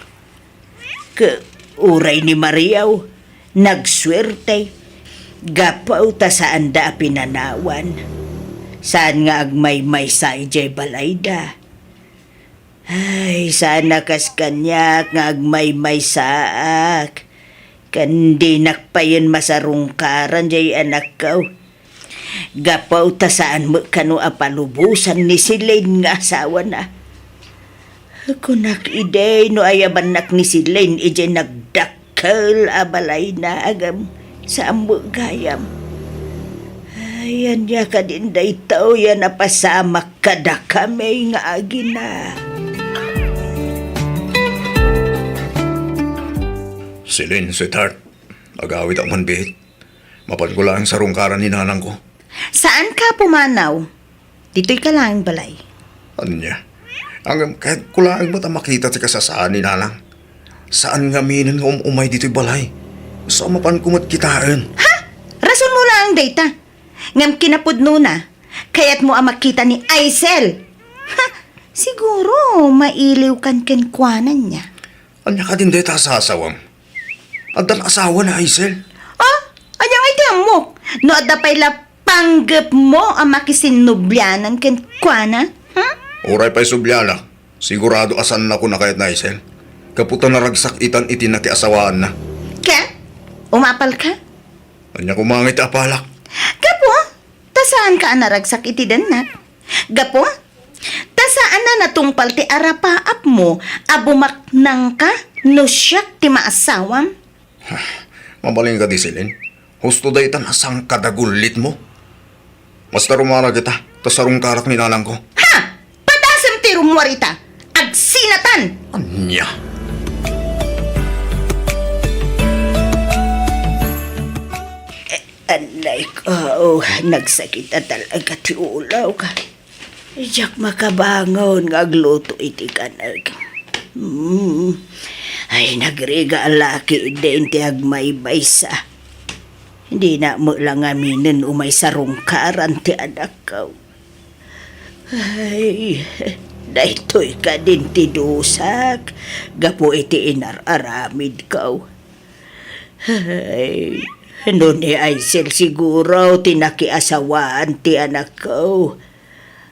Ket uray ni Mariaw, nagsuerte, gapu ta saanda a pinanawan. Saan nga agmaymaysa idiay balayda. Ay, saan a kas kaniak nga agmaymaysaak. Ken dinak payen masarungkaran jay anakko. Gapu ta saan met kano a palubosan ni Celine nga asawana. Kunak idi no ayabannak ni Celine idiay nagdak- kel a balayna, agem, saan met gayam. Ay, ania kadin daytoy a napasamak kadakami nga agina? Celine, sweetheart, agawidak man biit. Mapanko laeng sarungkaran ni nanangko. Saanka a pumanaw? Ditoyka laeng balay. Ania? Ngem kayatko laeng met a makita ti kasasaan ni nanang. Saan ngaminen nga um-umay ditoy balay. Sa mapanko met kitaen. Ha? Rasonmo laeng dayta. Ngem kinapudnona, kayatmo a makita ni Aisel. Ha? Siguro, mailiwkan kenkuana nia. Ania kadin dayta a sasawam? Addan asawa ni Aisel? Ah, ania ngay ti ammok? No adda pay la panggepmo a makisinnublianan kenkuana? Hmm? Uray pay sublianak, sigurado a saannakon a kayat ni Aisel. Gapu ta naragsak itan iti nakiasawaanna. Ket? Umapalka? Ania koma ngay ti apalak? Gapu ta saanka a naragsak iti dennak. Gapu ta saan a natungpal ti arapaapmo a bumaknangka no siak ti maasawam. Mabalin kadi, Celine. Husto daytan a sangkad a gullitmo. Basta rummuar kita, ta sarungkarak ni nanangko. Ha! Padasem ti rummuar ita! Agsinatan! Ania? Anay ko, nagsakit a talaga ti ulok. Diak makabangon nga agluto iti kanek. Hmm. Ay, nagriga a laki din ti agmaymaysa. Dina met la ngaminen umay sarungkaran ti anakko. Ay, daytoy kadin ti dusak gapu iti inar-aramidko. Ay, no ni Aisel siguro ti nakiasawaan ti anakko.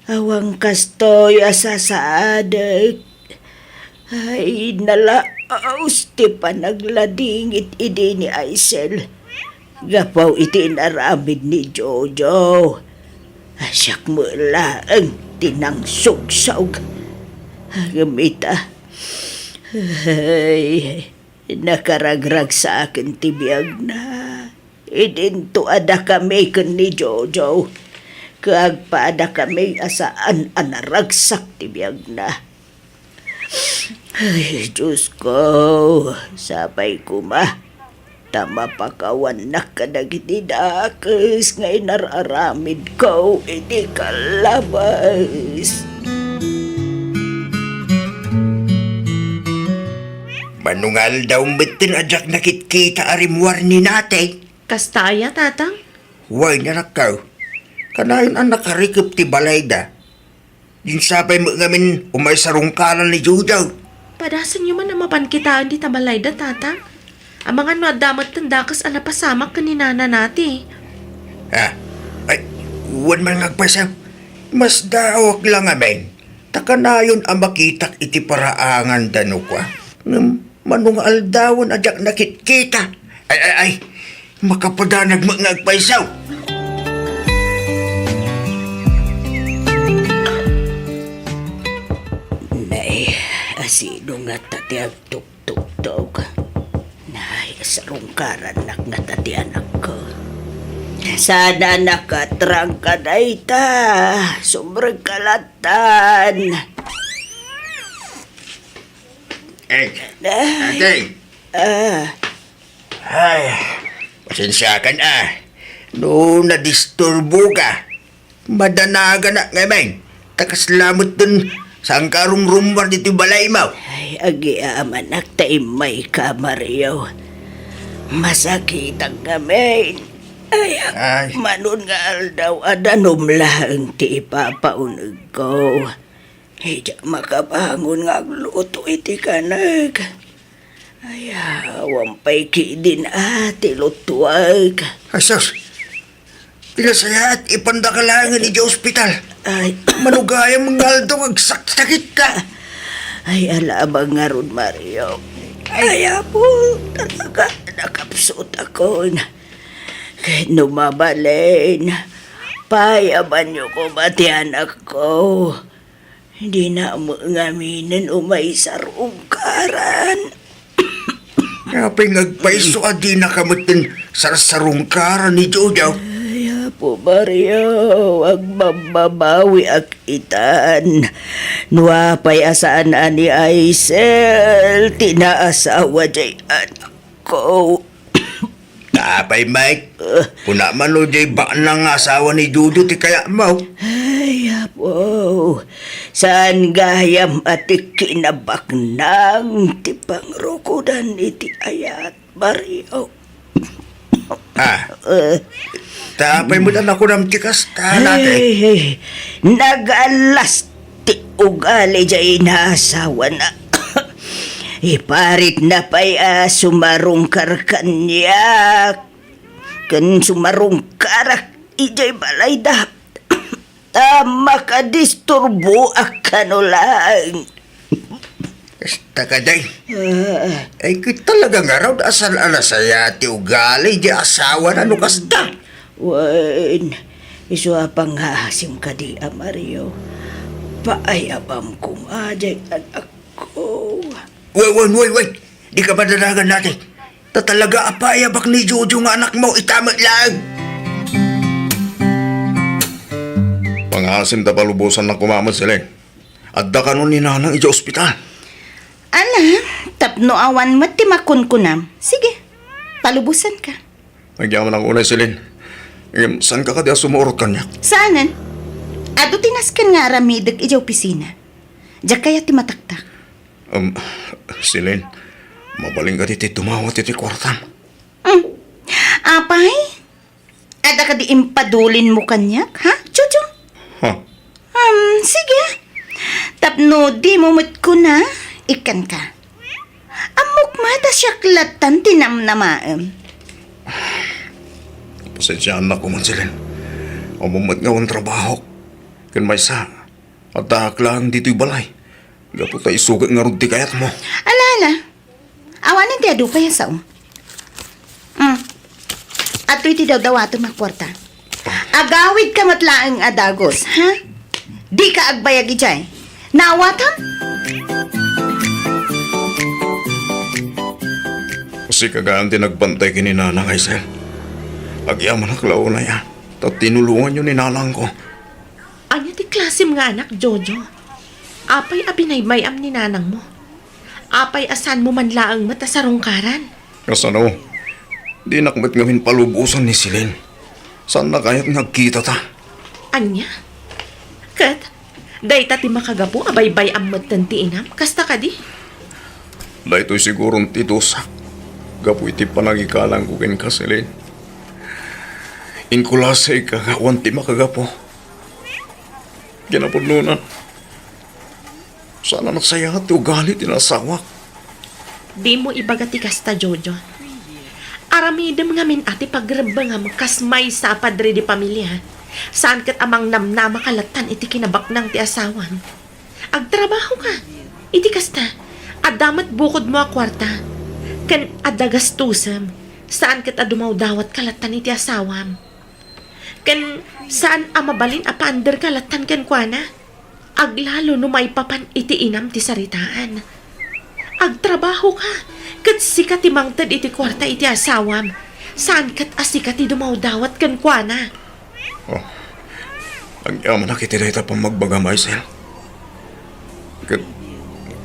Awan kastoy a sasaadek. Ay, nalaus ti panagladingit idi ni Aisel. Gapu iti inaramid ni Jojo. Siak met laeng ti nangsugsaog. Ngem ita, ay, nakaragragsaken ti biagna. Idinto a dakami ken ni Jojo, ket agpaadakami a saan a naragsak ti biagna. Ay, Diosko, sapay koma. ta mapakawannak kadagiti dakes nga inar-aramidko iti kallabes. Mano nga aldaw metten a diak nakitkita a rimmuar ni Natay? Kasta aya, Tatang? Wen, anakko. Kanayon a nakarikep ti balayda. Dinak pay met ngamin umay sarungkaran ni Jojo. Padasenyo man a mapan kitaen dita balayda, Tatang. Amangan no adda metten dakes a napasamak ken ni Nana Nati. Ah, ay, wen man nga agpayso. Masdaawak la ngamin. Ta kanayon a makitak iti paraanganda no kua. Ngem mano nga aldawen a diak nakitkita. Ay, ay, ay. Makapadanag met nga agpayso. Nay, asino ngata ti agtuktuktok? Nay, sarungkarannak ngata ti anakko. Sana nakatrangka dayta. Sumrekka lattan. Eh, Nay. Ate. Ah. Ay, pasensiakan a. No nadisturboka, madanaganak ngamin. Ta kasla metten saanka a rumrummuar ditoy balaymo. Ay, agyamanak ta immayka, Mario. Masakitak ngamin. Ay, ay. Mano nga aldaw a danum laeng ti ipapaunegko. Diak makabangon nga agluto iti kanek. Ay, awan pay ketdin a ti lutuek. Ay, sus! Ti nasayaat, ipandaka laengen idiay ospital. Ay. Mano gayam nga aldaw nga agsaksakitka. Ay, ala, abang ngarud, Mario. Ay. Ay, Apo, talaga, nakapsutakon. Ket no mabalin, paayabanyo koma ti anakko. Dina met ngaminen umay sarungkaran. Apay nga agpayso a dinaka metten sarsarungkaran ni Jojo? Ay, Apo Mario, agbabbabawiak itan. No apay a saan a ni Aisel ti naasawa diay anakko. Apay, Mike? Kuna man no diay baknang nga asawa ni Jojo ti kayatmo? Ay, Apo, saan gayam a ti kinabaknang ti pangrukodan iti ayat, Mario. Ah. Eh. Ta apay met a nakunam ti kasta, Nate? Ay, nagallas ti ugali diay naasawana. Iparitna pay a sumarungkar kaniak ken sumarungkarak idiay balayda. Ta makadisturboak kano laeng. Kasta kadi. Ah. Ay, ket talaga ngarud a saan a nasayaat ti ugali diay asawana no kasta. Wen, isu a pangngaasim kadi a Mario. Paayabam koma diay anakko. Wen, wen, wen, wen. Dika madanagan, Nate. Ta talaga a paayabak ni Jojo nga anakmo, ita met laeng. Pangngaasim ta palubosannak koma met, Celine. Adda kano ni Nanang idiay ospital. Ala, tapno awan met ti makunkunam. Sige, palubosanka. Agyamanak unay, Celine. Ngem, saanka kadi a sumurot kaniak? Saanen. Adu ti nasken nga aramidek idiay opisina. Diak kayat ti mataktak. Um, Celine, mabalin kadi ti tumawat iti kuartam? Mm. Apay? Adda kadi impadulinmo kaniak, ha, Jojo? Ha? Um, sige. Tapno dimo met kuna, ikkanka. Ammok met a siak lattan ti namnamaem. Pasensiaannak koma, Celine. Ammom met nga awan trabahok. Ken maysa, addaak laeng ditoy balay. Gapu ta isu ket ngarud ti kayatmo. Ala, ala. Awanen ti adu pay a sao. Mm. Adtoy ti dawdawatem a kuarta. Agawidka met laeng a dagus, ha? Dika agbayag idiay. Naawatam? Sika gayam ti nagbantay ken ni Nanang, Aisel. Agyamanak la unay a ta tinulonganyo ni nanangko. Ania ti klasem nga anak, Jojo? Apay a binaybay-am ni nanangmo? Apay a saanmo man laeng met a sarungkaran? Kasano? Dinak met ngamin palubosan ni Celine. Saanna kayat nga agkitata? Ania? Ket, dayta ti makagapu a baybay-am metten ti inam? Kasta kadi? Daytoy siguron ti dusak gapu iti panangikalangko kenka, Celine. Inkulasayka nga awan ti makagapu. Kinapudnona, saan a nasayaat ti ugali ti naasawak. Dimo ibaga ti kasta, Jojo. Aramidem ngamin a ti pagrebbengam kas maysa a padre de pamilia. Saan ket a mangnamnamaka lattan iti kinabaknang ti asawam. Agtrabahoka. Iti kasta, adda met bukodmo a kuarta. Ken adda gastusem. Saan ket a dumawdawatka lattan iti asawam. Ken saan a mabalin a paanderka lattan kenkuana. Aglalo no maipapan iti inam ti saritaan. Agtrabahoka, ket sika ti mangted iti kuarta iti asawam. Saan ket a sika ti dumawdawat kenkuana. Oh, agyamanak iti dayta pammagbagam, Aisel. Ket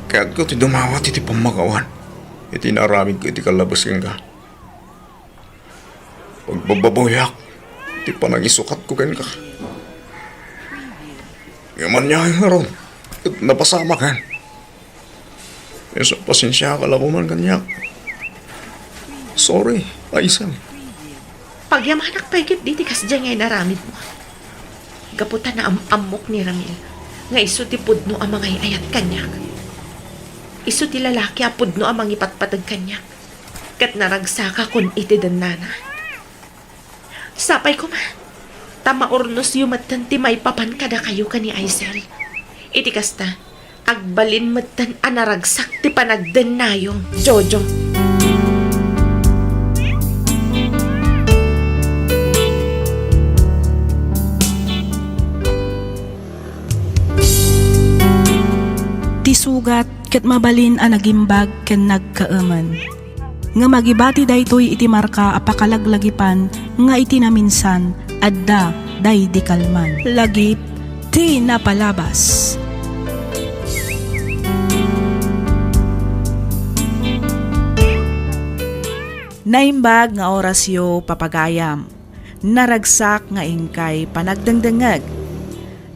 kayatko ti dumawat iti pammakawan iti naaramidko iti kallabes kenka. Pagbababawiak ti panangisukatko kenka. Ngem ania ngarud, ket napasamaken. Isu, pasensiaka la koman kaniak. Sorry, Aisel. Pagyamanak pay ketdi ti kasdiay nga inaramidmo. Gapu ta naam-ammok ni Ramil nga isu ti pudno a mangay-ayat kaniak. Isu ti lalaki a pudno a mangipatpateg kaniak. Ket naragsakakon iti dennana. Sapay koma, ta maurnosyo metten ti maipapan kadakayo ken ni Aisel. Iti kasta, agbalin metten a naragsak ti panagdennayo, Jojo. Ti sugat ket mabalin a nagimbag ken nagkaemen. Ngem agibati daytoy iti marka a pakalaglagipan nga iti naminsan, adda daydi kalman. Lagip ti napalabas. Naimbag nga orasyo, papagayam. Naragsak nga inkay panagdengdengngeg.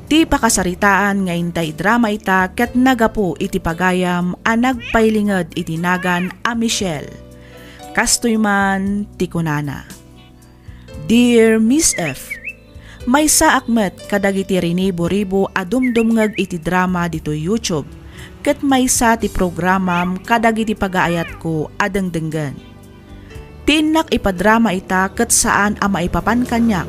Ti pakasaritaan nga intay idrama ita ket nagapu iti pagayam a nagpailinged iti nagan a Michelle. Kastoy man ti kunana, "Dear Miss F, maysaak met kadagiti rinibo-ribo a dumdumngeg iti drama ditoy YouTube, ket maysa ti programam kadagiti pagaayatko a dengdenggen. Ti innak ipadrama ita ket saan a maipapan kaniak,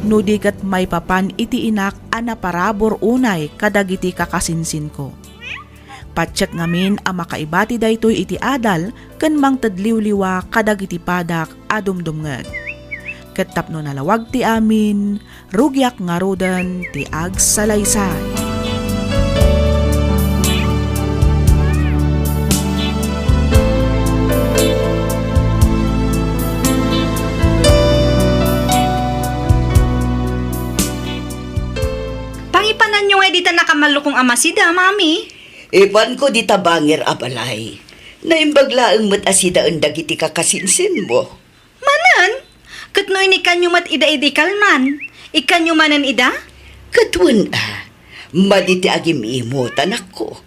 no di ket maipapan iti inak a naparabur unay kadagiti kakasinsinko. Patiek ngamin a makaibati daytoy iti adal ken mangted liwliwa kadagiti padak a dumdumngeg. Ket tapno nalawag ti amin, rugiak ngaruden ti agsalaysay." Pangipananyo ngay dita nakamallukong a masida, Mami? Ipanko dita bangir a balay. Naimbag laeng met a sidaen dagiti kakasinsinmo. Manen? Ket no inikkanyo met ida idi kalman, ikkanyo manen ida? Ket wen a, madi ti agim-imot, anakko.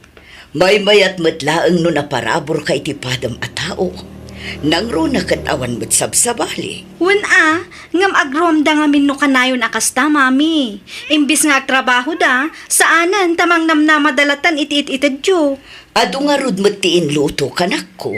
Maymayat met laeng no naparaburka iti padam a tao. Nangruna ket awan met sabsabali. Wen a, ngem agruamda ngamin no kanayon a kasta, Mami. Imbis nga agtrabahoda, saanen ta mangnamnamada latan iti it-itedyo. Adu ngarud met ti inluto, kanakko.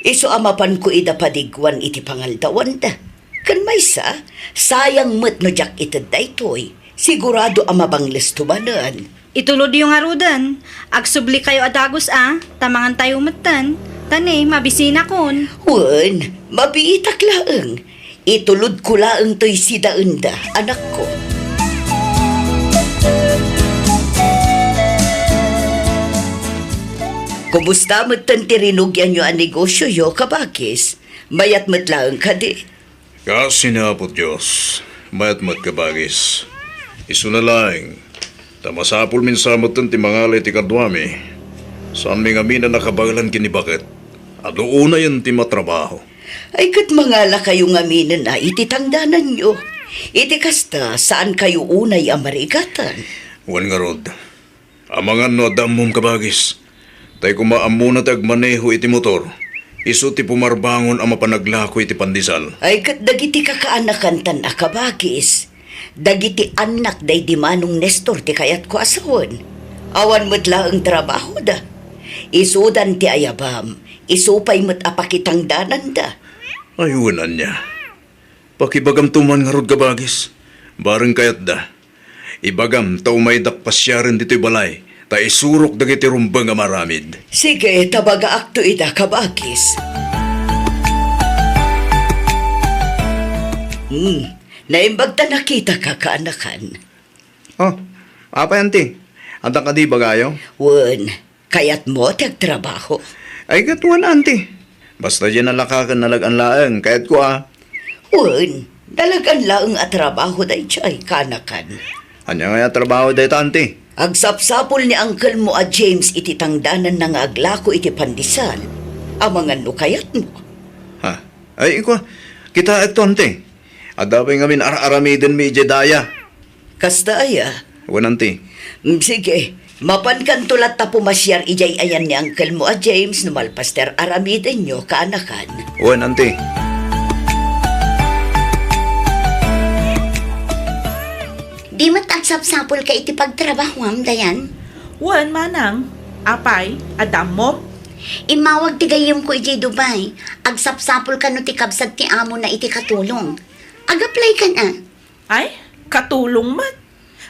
Isu a mapanko ida padiguan iti pangaldawanda. Ken maysa, sayang met no diak ited daytoy. Sigurado a mabanglesto manen. Itulodyo ngaruden. Agsublikayo a dagus a, ta mangantayo metten. Ta ne, mabisinakon. Wen, mabiitak laeng. Itulodko laeng toy sidaenda, anakko. Kumusta metten ti rinugianyo a negosioyo, kabagis? Mayat met laeng kadi? Kaasi ni Apo Dios, mayat met, kabagis. Isuna laeng, ta masapulmin sa metten ti mangala iti kaduami. Saanmi ngamin a nakabaelan ken ni baket. Adu unayen ti matrabaho. Ay, ket mangalakayo ngaminen a iti tangdananyo. Iti kasta, saankayo unay a marigatan. Wen ngarud, amangan no adda ammom, kabagis. Tay koma ammona ti agmaneho iti motor, isu ti pumarbangon a mapanaglako iti pandesal. Ay, ket dagiti kakaanakan tan a kabagis, dagiti annak daydi Manong Nestor ti kayatko a sawen. Awan met laeng trabahoda. Isudan ti ayabam, isu pay met a pakitangdananda. Ay, wen ania. Pakibagamto man ngarud, kabagis. Bareng kayatda, ibagam ta umaydak pasiaren ditoy balay, ta isurok dagiti rumbeng a maaramid. Sige, ta bagaakto ida, kabagis. Hmm, naimbag ta nakitaka, kaanakan. Oh, apay, anti? Adda kadi ibagayo? Wen, kayatmo ti agtrabaho? Ay, ket wen, anti. Basta diay nalaka ken nalagan laeng, kayatko a. Wen, nalagan laeng a trabaho daydiay, kaanakan. Ania ngay a trabaho dayta, anti? Agsapsapul ni uncle mo a James iti tangdananna nga aglako iti pandesal. Amangan no kayatmo. Ha? Ay, ikua, kitaekto, anti. Adda pay ngamin ar-aramidenmi idiay daya. Kasta aya? Wen, anti. Mm, sige, mapankanto latta pumasiar idiay ayan ni uncle mo a James no malpas ti ar-aramidenyo, kaanakan. Wen, anti. Di met agsapsapulka iti pagtrabahoam, Dayan? Wen, manang. Apay, adda ammom? Immawag ti gayyemko idiay Dubai. Agsapsapulka no ti kabsat ti amona iti katulong. Ag-applykan a. Ay, katulong met.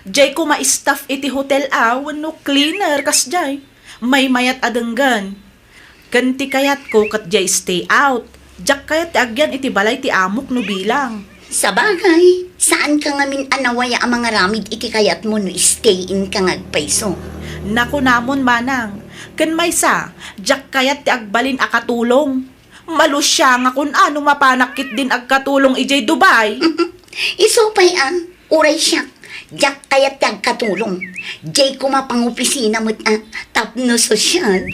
Diay koma staff iti hotel a wenno cleaner kasdiay. Maymayat a denggen. Ken ti kayatko ket diay stay out. Diak kayat ti agyan iti balay ti amok no bilang. Sabagay, saanka ngamin a nawaya a mangaramid iti kayatmo no stay in ka nga agpayso. Nakunamon, manang, ken maysa, diak kayat ti agbalin a katulong. Malusiangakon a no mapanak ketdin agkatulong idiay Dubai. Isu pay a, uray siak, diak kayat ti agkatulong. Diay koma pangopisina met a, tapno sosyal.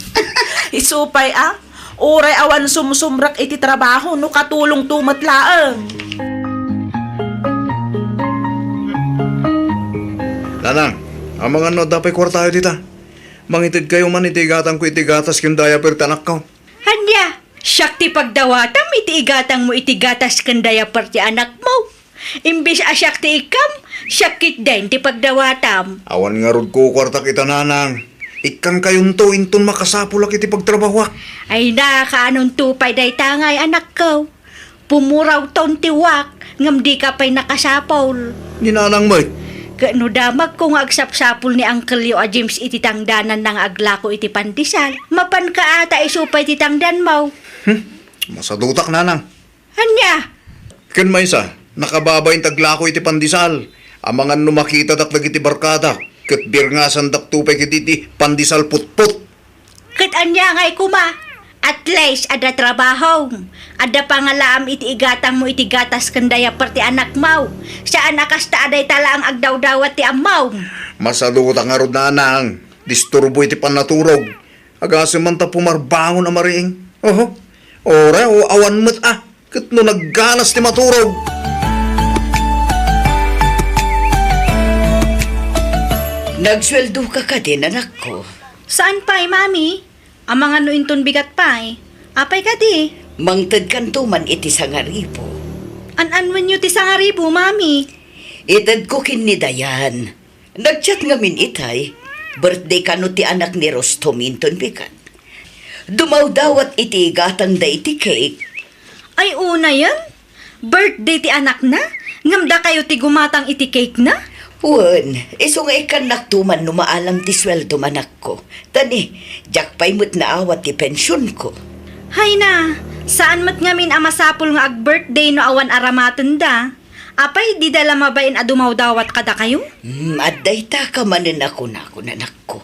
Isu pay a, uray awan sumsumrek iti trabaho no katulongto met laeng. Nanang, amangan no adda pay kuartayo dita. Mangitedkayo man iti igatangko iti gatas ken diaper ti anakko. Ania? Siak ti pagdawatam iti igatangmo iti gatas ken diaper ti anakmo. Imbes a siak ti ikkam, siak ketdin ti pagdawatam. Awan ngarud kukuartak ita, nanang. Ikkankayonto inton makasapulak iti pagtrabahoak. Ay na, kaanonto pay dayta ngay, anakko? Pumurawton ti uwak, ngem dika pay nakasapul. Ni nanang met. Ket no damagko nga agsapsapul ni angkelyo a James iti tangdananna nga aglako iti pandesal, mapanka a ta isu pay ti tangdanmo. Hmm? Masadutak, nanang. Ania? Ken maysa, nakababain ti aglako iti pandesal. Amangan no makitadak dagiti barkadak, ket birngasandakto pay ketdi ti pandesal putpot. Ket ania ngay koma? At least, adda trabahom. Adda pangalaam iti igatangmo iti gatas ken diaper ti anakmo. Saan a kasta a dayta laeng agdawdawat ti ammom. Masadutak ngarud, nanang. Disturbo iti pannaturog. Agasem man ta pumarbangon a mariing. Oho. Ora o awan met a. Ket no naggalas ti maturog. Nagsueldoka kadi, anakko? Saan pay, Mami. Amangan no inton bigat pay. Apay kadi? Mangtedkanto man iti sangaribu. An-anwenyo ti sangaribu, Mami? Itedko ken ni Dayan. Nag-chat ngamin itay. Birthday kano ti anak ni Rostom inton bigat. Dumawdawat iti igatangda iti cake. Ay, unayen? Birthday ti anakna? Ngem dakayo ti gumatang iti cake na? Wen, isu nga ikkannakto man no maalam ti sueldo, anakko. Ta ni, diak pay met naawat ti pensionko. Hay na, saan met ngamin a masapul nga ag-birthday no awan aramatenda. Apay, dida la mabain a dumawdawat kadakayo? Hmm, adda itaka manen a kunakon, anakko.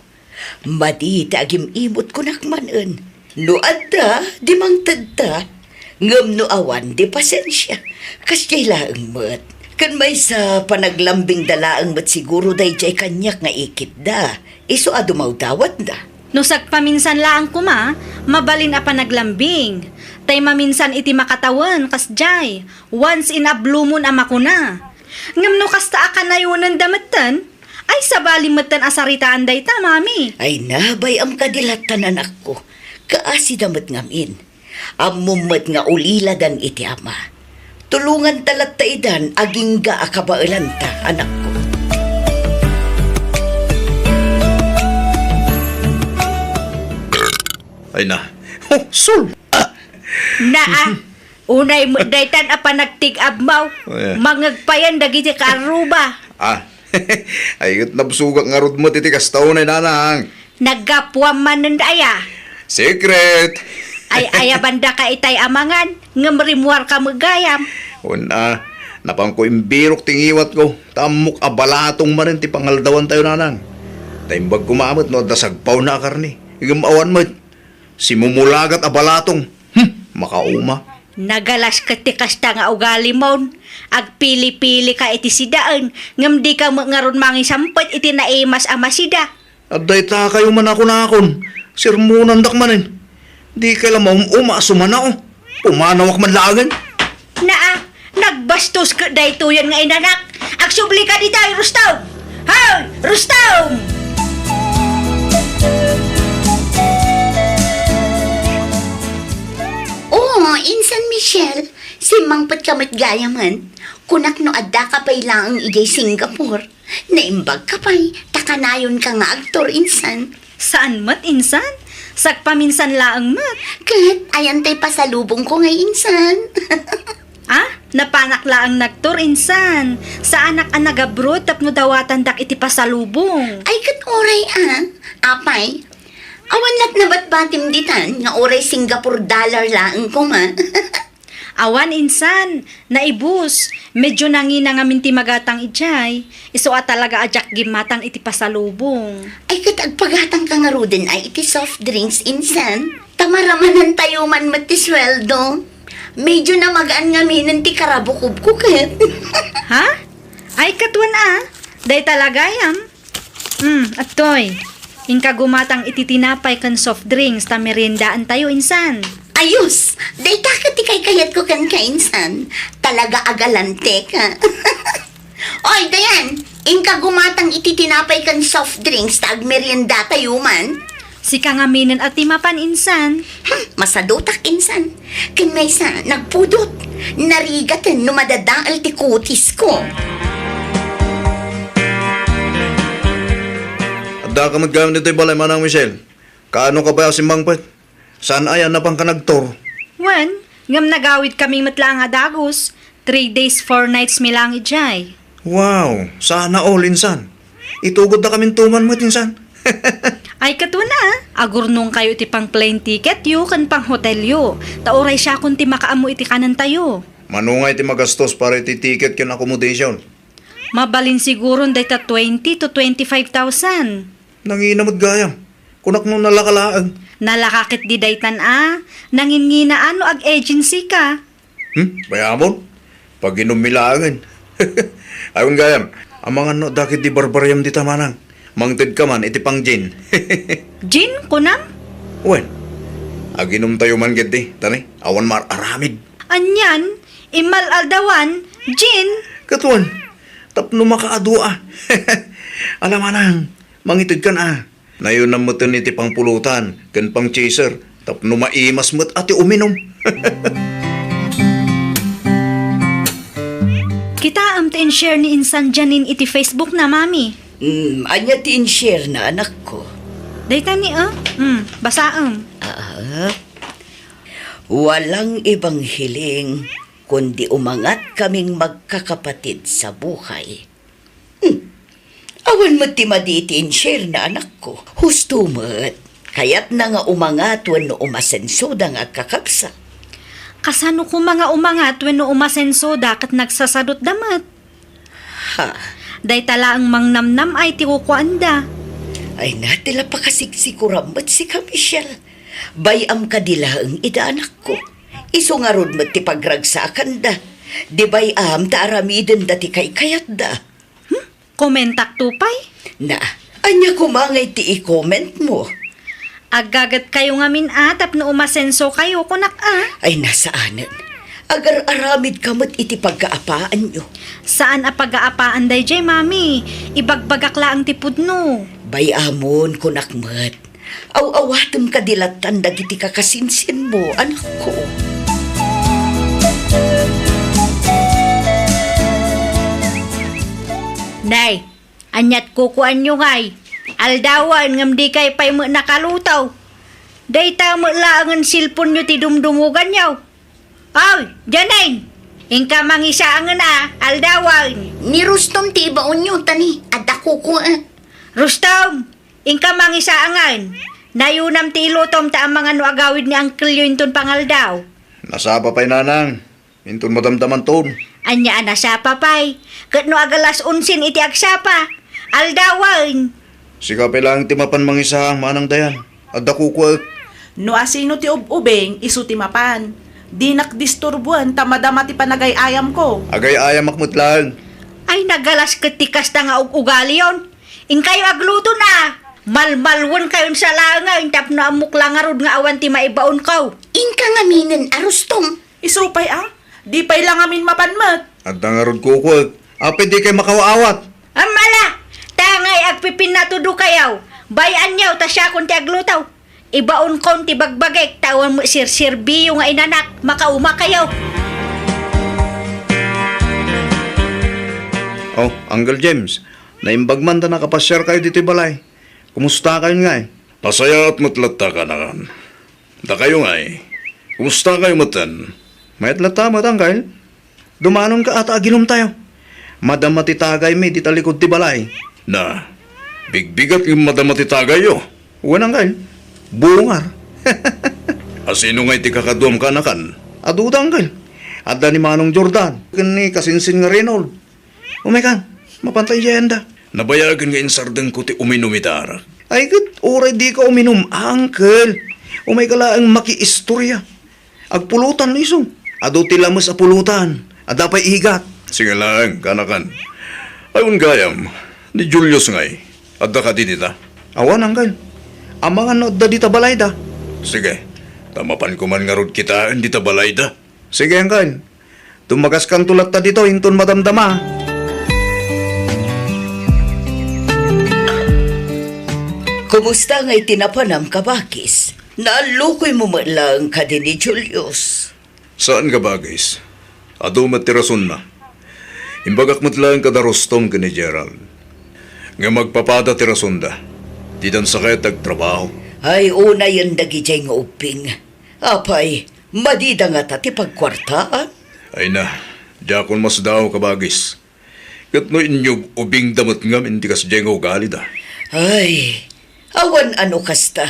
Madi ti agim-imot kunak manen. No adda, di mangtedta. Ngem no awan, di pasensia. Kasdiay laeng met. Ken maysa, panaglambingda laeng met siguro daydiay kaniak nga ikitda. Isu a dumawdawatda. No sagpaminsan laeng koma, mabalin a panaglambing. Tay maminsan iti makatawen, kasdiay, once in a blue moon a makuna. Ngem no kasta a kanayonenda metten, ay sabali metten a saritaan dayta, Mami. Ay na, bay-am kadi lattan, anakko. Kaasida met ngamin. Ammom met nga uliladan iti ama. Tulonganta latta idan agingga a kabaelanta, anakko. Ay na. Oh, sul! Ah! Naa, unay met daytan a panagtig-ammaw. Oh, yeah. Mangegpayan dagiti kaarruba. Ah, ay, ket nabsogak ngarud met iti kasta unay, nanang. Naggapuam manen aya? Secret! Ay, ayabandaka itay a mangan, ngem rimmuarka met gayam. Wen a, napanko imbirok ti ngiwatko, ta ammok a balatong manen ti pangaldawantayo, nanang. Ta imbag koma met no adda sagpawna a karne, ngem awan met. Simumulagat a balatong. Hmm, makauma. Nagalas ket ti kasta nga ugalimon. Agpili-pilika iti sidaen, ngem dika met ngarud mangisampet iti naimas a masida. Adda itakayo man a kunakon, sermonandak manen. Dikay la maum-uma a sumanao. Pumanawak man laengen. Naa, nagbastos ket daytoyen nga inanak. Agsublika ditoy, Rustom! Hoy, Rustom! Oo, Insan Michelle, simmangpetka met gayamen. Kunak no addaka pay laeng idiay Singapore. Naimbagka pay, ta kanayonka nga agtour, Insan. Saan met, Insan? Sagpaminsan laeng met. Ket, ayan tay pasalubongko ngay, Insan. Ah, napanak laeng nagtour, Insan. Saanak a nag-abroad tapno dawatandak iti pasalubong. Ay, ket uray, ah. Apay, awan la't nabatbatim ditan nga uray Singapore dollar laeng koma. Awan, Insan, naibus. Medyo nangina ngamin ti magatang idiay. Isu a talaga a diak gimmatang iti pasalubong. Ay, ket agpagatangka ngaruden ay iti soft drinks, Insan. Ta maramanantayo man met ti sueldo. Medyo namagaan ngaminen ti karabukobko ket. Ha? Ay, ket wen a. Dayta la gayam. Hmm, adtoy. Inka gumatang iti tinapay ken soft drinks ta meriendaantayo, Insan. Ayos! Dayta ket ti kaykayatko kenka, Insan. Talaga a galanteka. Oy, Dayan, inka gumatang iti tinapay ken soft drinks ta agmeriendatayo man. Sika ngaminen a ti mapan, Insan. Hmm, masadutak, Insan. Ken maysa, nagpudot. Narigaten no madadael ti kutisko. Addaka met gayam ditoy balay, Manang Michelle. Kaano ka pay a simmangpet? Saan aya a napanka nagtour? Wen, ngem nagawidkami met laeng a dagus. Three days, four nights mi laeng idiay. Wow! Sana all, Insan. Itugoddakaminto man met, Insan. Ay, ket wen a, agurnongkayo iti pang-plane ticketyo ken pang-hotelyo. Ta uray siakon ti makaammo iti kanentayo. Mano ngay ti magastos para iti ticket ken accommodation? Mabalin siguron dayta twenty to twenty-five thousand. Nangina met gayam. Kunak no nalaka laeng. Nalaka ketdi daytan a. Nanginginaan no ag-agency ka. Hmm? Mayamon? Paginummi laengen. Awan gayam. Amangan no dakit di barbariam dita, Manang. Mangted ka man iti pang-gin. Gin, kunam? Wen. Aginumtayo man ketdi. Tani, awan mar-aramid. Anian, immal-aldawan, gin. Ket wen, tapno makaadu a. Ala, Manang, mangited kan a. Nayonam metten iti pangpulutan ken pang-chaser tapno maimas met a ti uminum. Kitaem ti in-share ni Insan Janine iti Facebook na, Mami. Hmm, ania ti in-share na, anakko? Dayta ni, ah? Hmm, basaem. Ah, walang ibang hiling kundi umangat kaming magkakapatid sa buhay. Hmm. Awan met ti madi iti in-share na, anakko. Husto met. Kayatna nga umangat wenno umasensoda nga agkakabsat. Kasano koma nga umangat wenno umasensoda ket nagsasadutda met? Ha? Dayta laeng mangnamnam-ay ti kukuanda. Ay na, ti la pakasiksikuram met sika, Michelle. Bay-am kadi laeng ida, anakko. Isu ngarud met ti pagragsakanda. Di bay-am ta aramidenda ti kaykayatda. Hmm? Komentakto pay? Na, ania koma ngay ti i-comment mo? Aggagetkayo ngamin a tapno umasensokayo, kunak a. Ay, nasaanen. Agar-aramidka met iti pagkaapaanyo. Saan a pagaapaan dayjay, Mami. Ibagbagak laeng ti pudno. Bay-amon, kunak met. Aw-awatem kadi lattan dagiti kakasinsinmo, anakko. Nay, ania't kukuanyo ngay? Aldawen ngem dikay pay met nakaluto. Dayta met laengen cellphone-yo ti dumdumuganyo. Oy, Janine! Inka mangisaangen a, aldawen. Ni Rustom ti ibaonyo, ta ni, adda kukuek. Rustom! Inka mangisaangen. Nayunam ti ilutom ta amangan no agawid ni angkelyo inton pangaldaw. Nasapa pay, nanang. Inton madamdamanton. Ania a nasapa pay? Ket no agalas onsen iti agsapa, aldawen. Sika pay laeng ti mapan mangisaang, manang Dayan. Adda kukuek. No asino ti ub-ubing, isu ti mapan. Dinak disturboen ta madama ti panagay-ayamko. Agay-ayamak met laeng. Ay, nagalas ket ti kasta nga ug-ugaliyon. Inkayo agluto na. Malmalwenkayon sa laengen tapno ammok la ngarud nga awan ti maibaonko. Inka ngaminen a Rustom. Isu pay a, di pay la ngamin mapan met. Adda ngarud kukuek. Apay dikay makawa-awat? Ammala, tangay agpipinnatudokayo. Bay-anyo ta siakon ti agluto. Ibaonkon ti bagbagik ta awan met serserbiyo nga inanak, makaumakayo. Oh, Uncle James, naimbag man ta nakapasiarkayo ditoy balay. Kumustakayon ngay? Nasayaat met latta, kanakan. Dakayo ngay, kumustakayo metten? Mayat latta met, Uncle. Dumanonka a ta agilumtayo. Madama ti tagaymi dita likud ti balay. Na, bigbigat ngem madama ti tagayyo? Wen, Uncle. Bungar. Asino ngay ti kakaduam, kanakan? Aduda, Uncle. Adda ni Manong Jordan ken ni kasinsin nga Reynold. Umaykan, mapanta idiay anda. Nabayagen nga insardengko ti uminum ita arak. Ay ket, uray dika uminum, Uncle. Umayka laeng makiistorya. Agpulutan isu. Adu ti lames a pulutan. Adda pay igat. Sige laeng, kanakan. Ay, wen gayam, ni Julius ngay, adda kadi dita? Awan, Uncle. Amangan no adda dita balayda. Sige, ta mapanko man ngarud kitaen dita balayda. Sige, Uncle. Tummagaskanto latta ditoy inton madamdama. Kumusta ngay ti napanam, kabagis? Naallukoymo met laeng kadi ni Julius? Saan, kabagis. Adu met ti rasonna. Imbagak met laeng kada Rustom ken ni Gerald. Ngem agpapada ti rasonda. Didan sa kayat ti agtrabaho. Ay, unayen dagidiay nga ubbing. Apay, madida ngata ti pagkuartaan? Ay na, diakon masdaaw, kabagis. Ket no inyub-ubingda met ngamin ti kasdiay nga ugalida. Ay, awan a no kasta.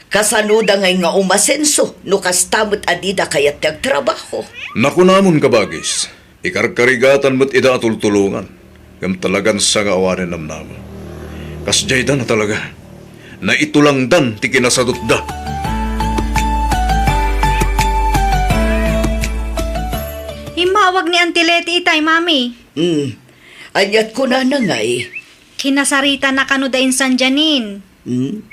Kasanoda ngay nga umasenso no kasta met a dida kayat ti agtrabaho? Nakunamon, kabagis. Ikarkarigatan met ida a tultulongan, ngem talagan sa nga awanen namnama. Kasdiay da na talaga. Naitulangdan ti kinasadutda. Immawag ni Auntie Leti itay, Mami. Hmm. Ania't kunana ngay? Kinasarita na kano da insan Janine. Hmm?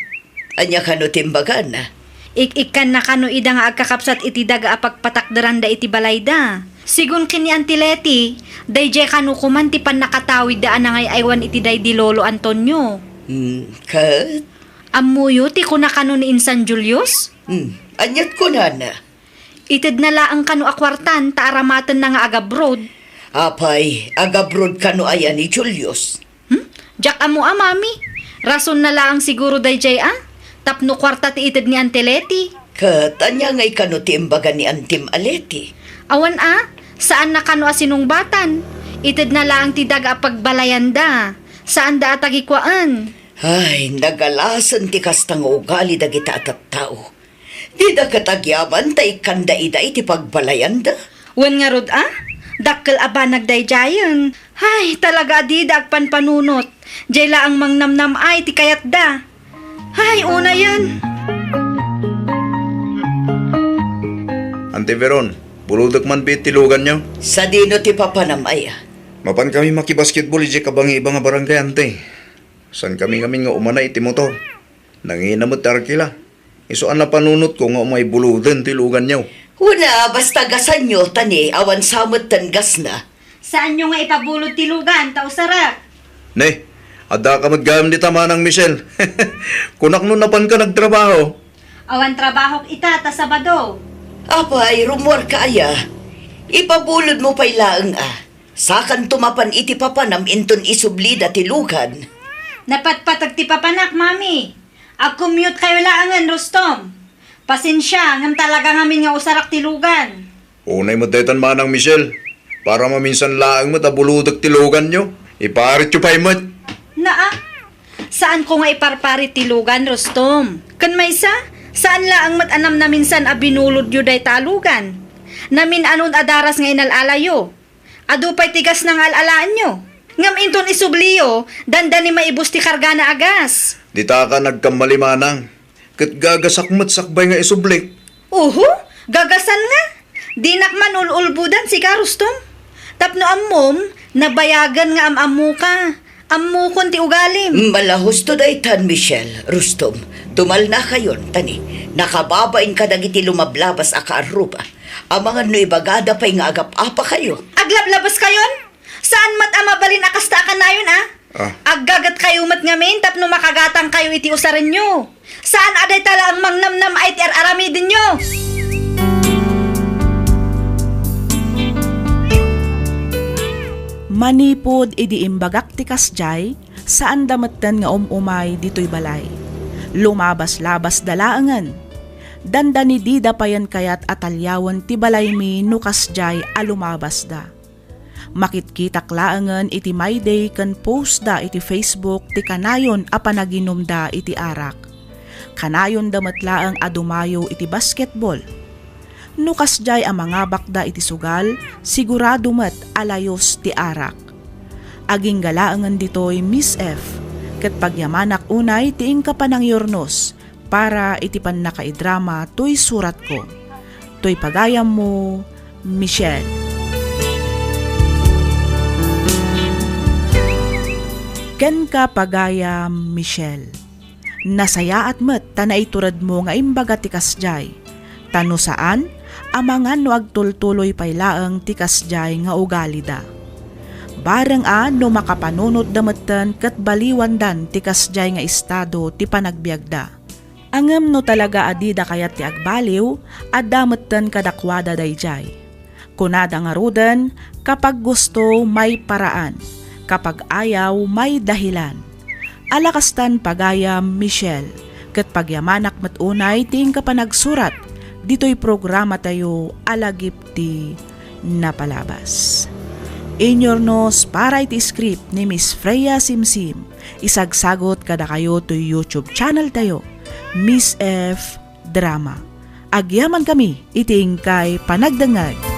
Ania kano ti imbagana? Ik-ikkan na kano ida nga agkakabsat iti daga a pagpatakderanda iti balayda. Sigun ken ni Auntie Leti, daydiay kano koman ti pannakatawidda a nangay-aywan iti daydi Lolo Antonio. Hmm, ket? Ammoyo ti kuna kano ni insan Julius? Hmm, ania't kunana? Itedna laeng kano a kuartan ta aramatenna nga agabroad. Apay, agabroad kano aya ni Julius? Hmm? Diak ammo a, Mami. Rasonna laeng siguro daydiay a, tapno kuarta ti ited ni Auntie Leti. Ket ania ngay kano ti imbaga ni Antim a Leti? Awan a, saanna kano a sinungbatan. Itedna laeng ti daga a pagbalayanda. Saanda a tagikuaen. Ay, nagalasen ti kasta nga ugali dagita a tattao. Dida ket agyaman ta ikkanda ida iti pagbalayanda. Wen ngarud a, dakkel a banag daydiayen. Hay, talaga a dida agpanpanunot. Diay laeng mangnamnam-ay ti kayatda. Hay, unayen. Ante Veron, pulodek man biit ti luganyo? Sadino ti papanam aya? Mapan kami makibasketball idiay kabangiba nga barangay, ante. Saan kami ngamin nga umana iti motor. Nangina met ti arkila. Isu a napanunotko nga umay buloden ti luganyo. Una, basta gasanyo, ta ni awan sa metten gasna. Saanyo nga ipabulod ti lugan, ta usarak. Ne, adda ka met gayam dita, Manang Michelle. Kunak no napanka nagtrabaho. Awan trabahok ita, ta Sabado. Apay, rummuarka aya? Ipabulodmo pay laeng a. Sakanto mapan iti papanam inton isublida ti lugan. Napatpateg ti papanak, Mami. Ag-commute kayo laengen, Rustom. Pasensia, ngem talaga ngamin nga usarak ti lugan. Unay met daytan, Manang Michelle. Para maminsan laeng met a bulodek ti luganyo. Iparityo pay met. Naa, saanko nga iparparit ti lugan, Rustom. Ken maysa, saan laeng met a namnaminsan a binulodyo dayta a lugan. Namin-anon a daras nga inal-alayo. Adu pay ti gasna nga al-alaenyo. Ngem inton isubliyo, dandani maibus ti kargana a gas. Ditaka nagkammali, Manang. Ket gagasak met sakbay nga isublik. Uhu, gagasan nga. Dinak man ul-ulbodan sika, Rustom. Tapno ammom, nabayagen nga am-ammoka. Ammokon ti ugalim. Mala husto daytan, Michelle, Rustom. Tumalnakayon, ta ni, nakababain kadagiti lumablabas a kaarruba. Amangan no ibagada pay nga agap-apakayo. Aglablabas kayon? Saan met a mabalin a kasta a kanayon, a? Ah. Aggaget kayo met ngamin tapno makagatang kayo iti usarenyo. Saan a dayta laeng mangnamnam ay ti ar-aramidenyo. Manipud idi imbagak ti kasdiay, saanda metten nga um-umay ditoy balay. Lumabas-labasda laengen. Dandani dida payen kayat a taliawen ti balaymi no kasdiay a lumabasda. Makitkitak laengen iti mayday ken postda iti Facebook ti kanayon a panaginumda iti arak. Kanayonda met laeng a dumayo iti basketball. No kasdiay a mangabakda iti sugal, sigurado met a layus ti arak. Agingga laengen ditoy, Miss F, ket pagyamanak unay ti inka panangyurnos para iti pannakaidrama toy suratko. Toy pagayammo, Michelle. Kenka, pagayam Michelle. Nasayaat met ta naituredmo nga imbaga ti kasdiay. Ta no saan, amangan no agtultuloy pay laeng ti kasdiay nga ugalida. Bareng a no makapanunotda metten ket baliwandan ti kasdiay nga estado ti panagbiagda. Ngem no talaga a dida kayat ti agbaliw, adda metten kadakuada daydiay. Kunada ngaruden, "Kapag gusto, may paraan. Kapag ayaw, may dahilan." Ala kastan, pagayam Michelle, ket pagyamanak met unay ti inka panagsurat ditoy programatayo a Lagip ti Napalabas. Inyurnos para iti script ni Miss Freya Simsim, isagsagut kadakayo toy YouTube channel tayo, Miss F Drama. Agyamankami iti inkay panagdengngeg.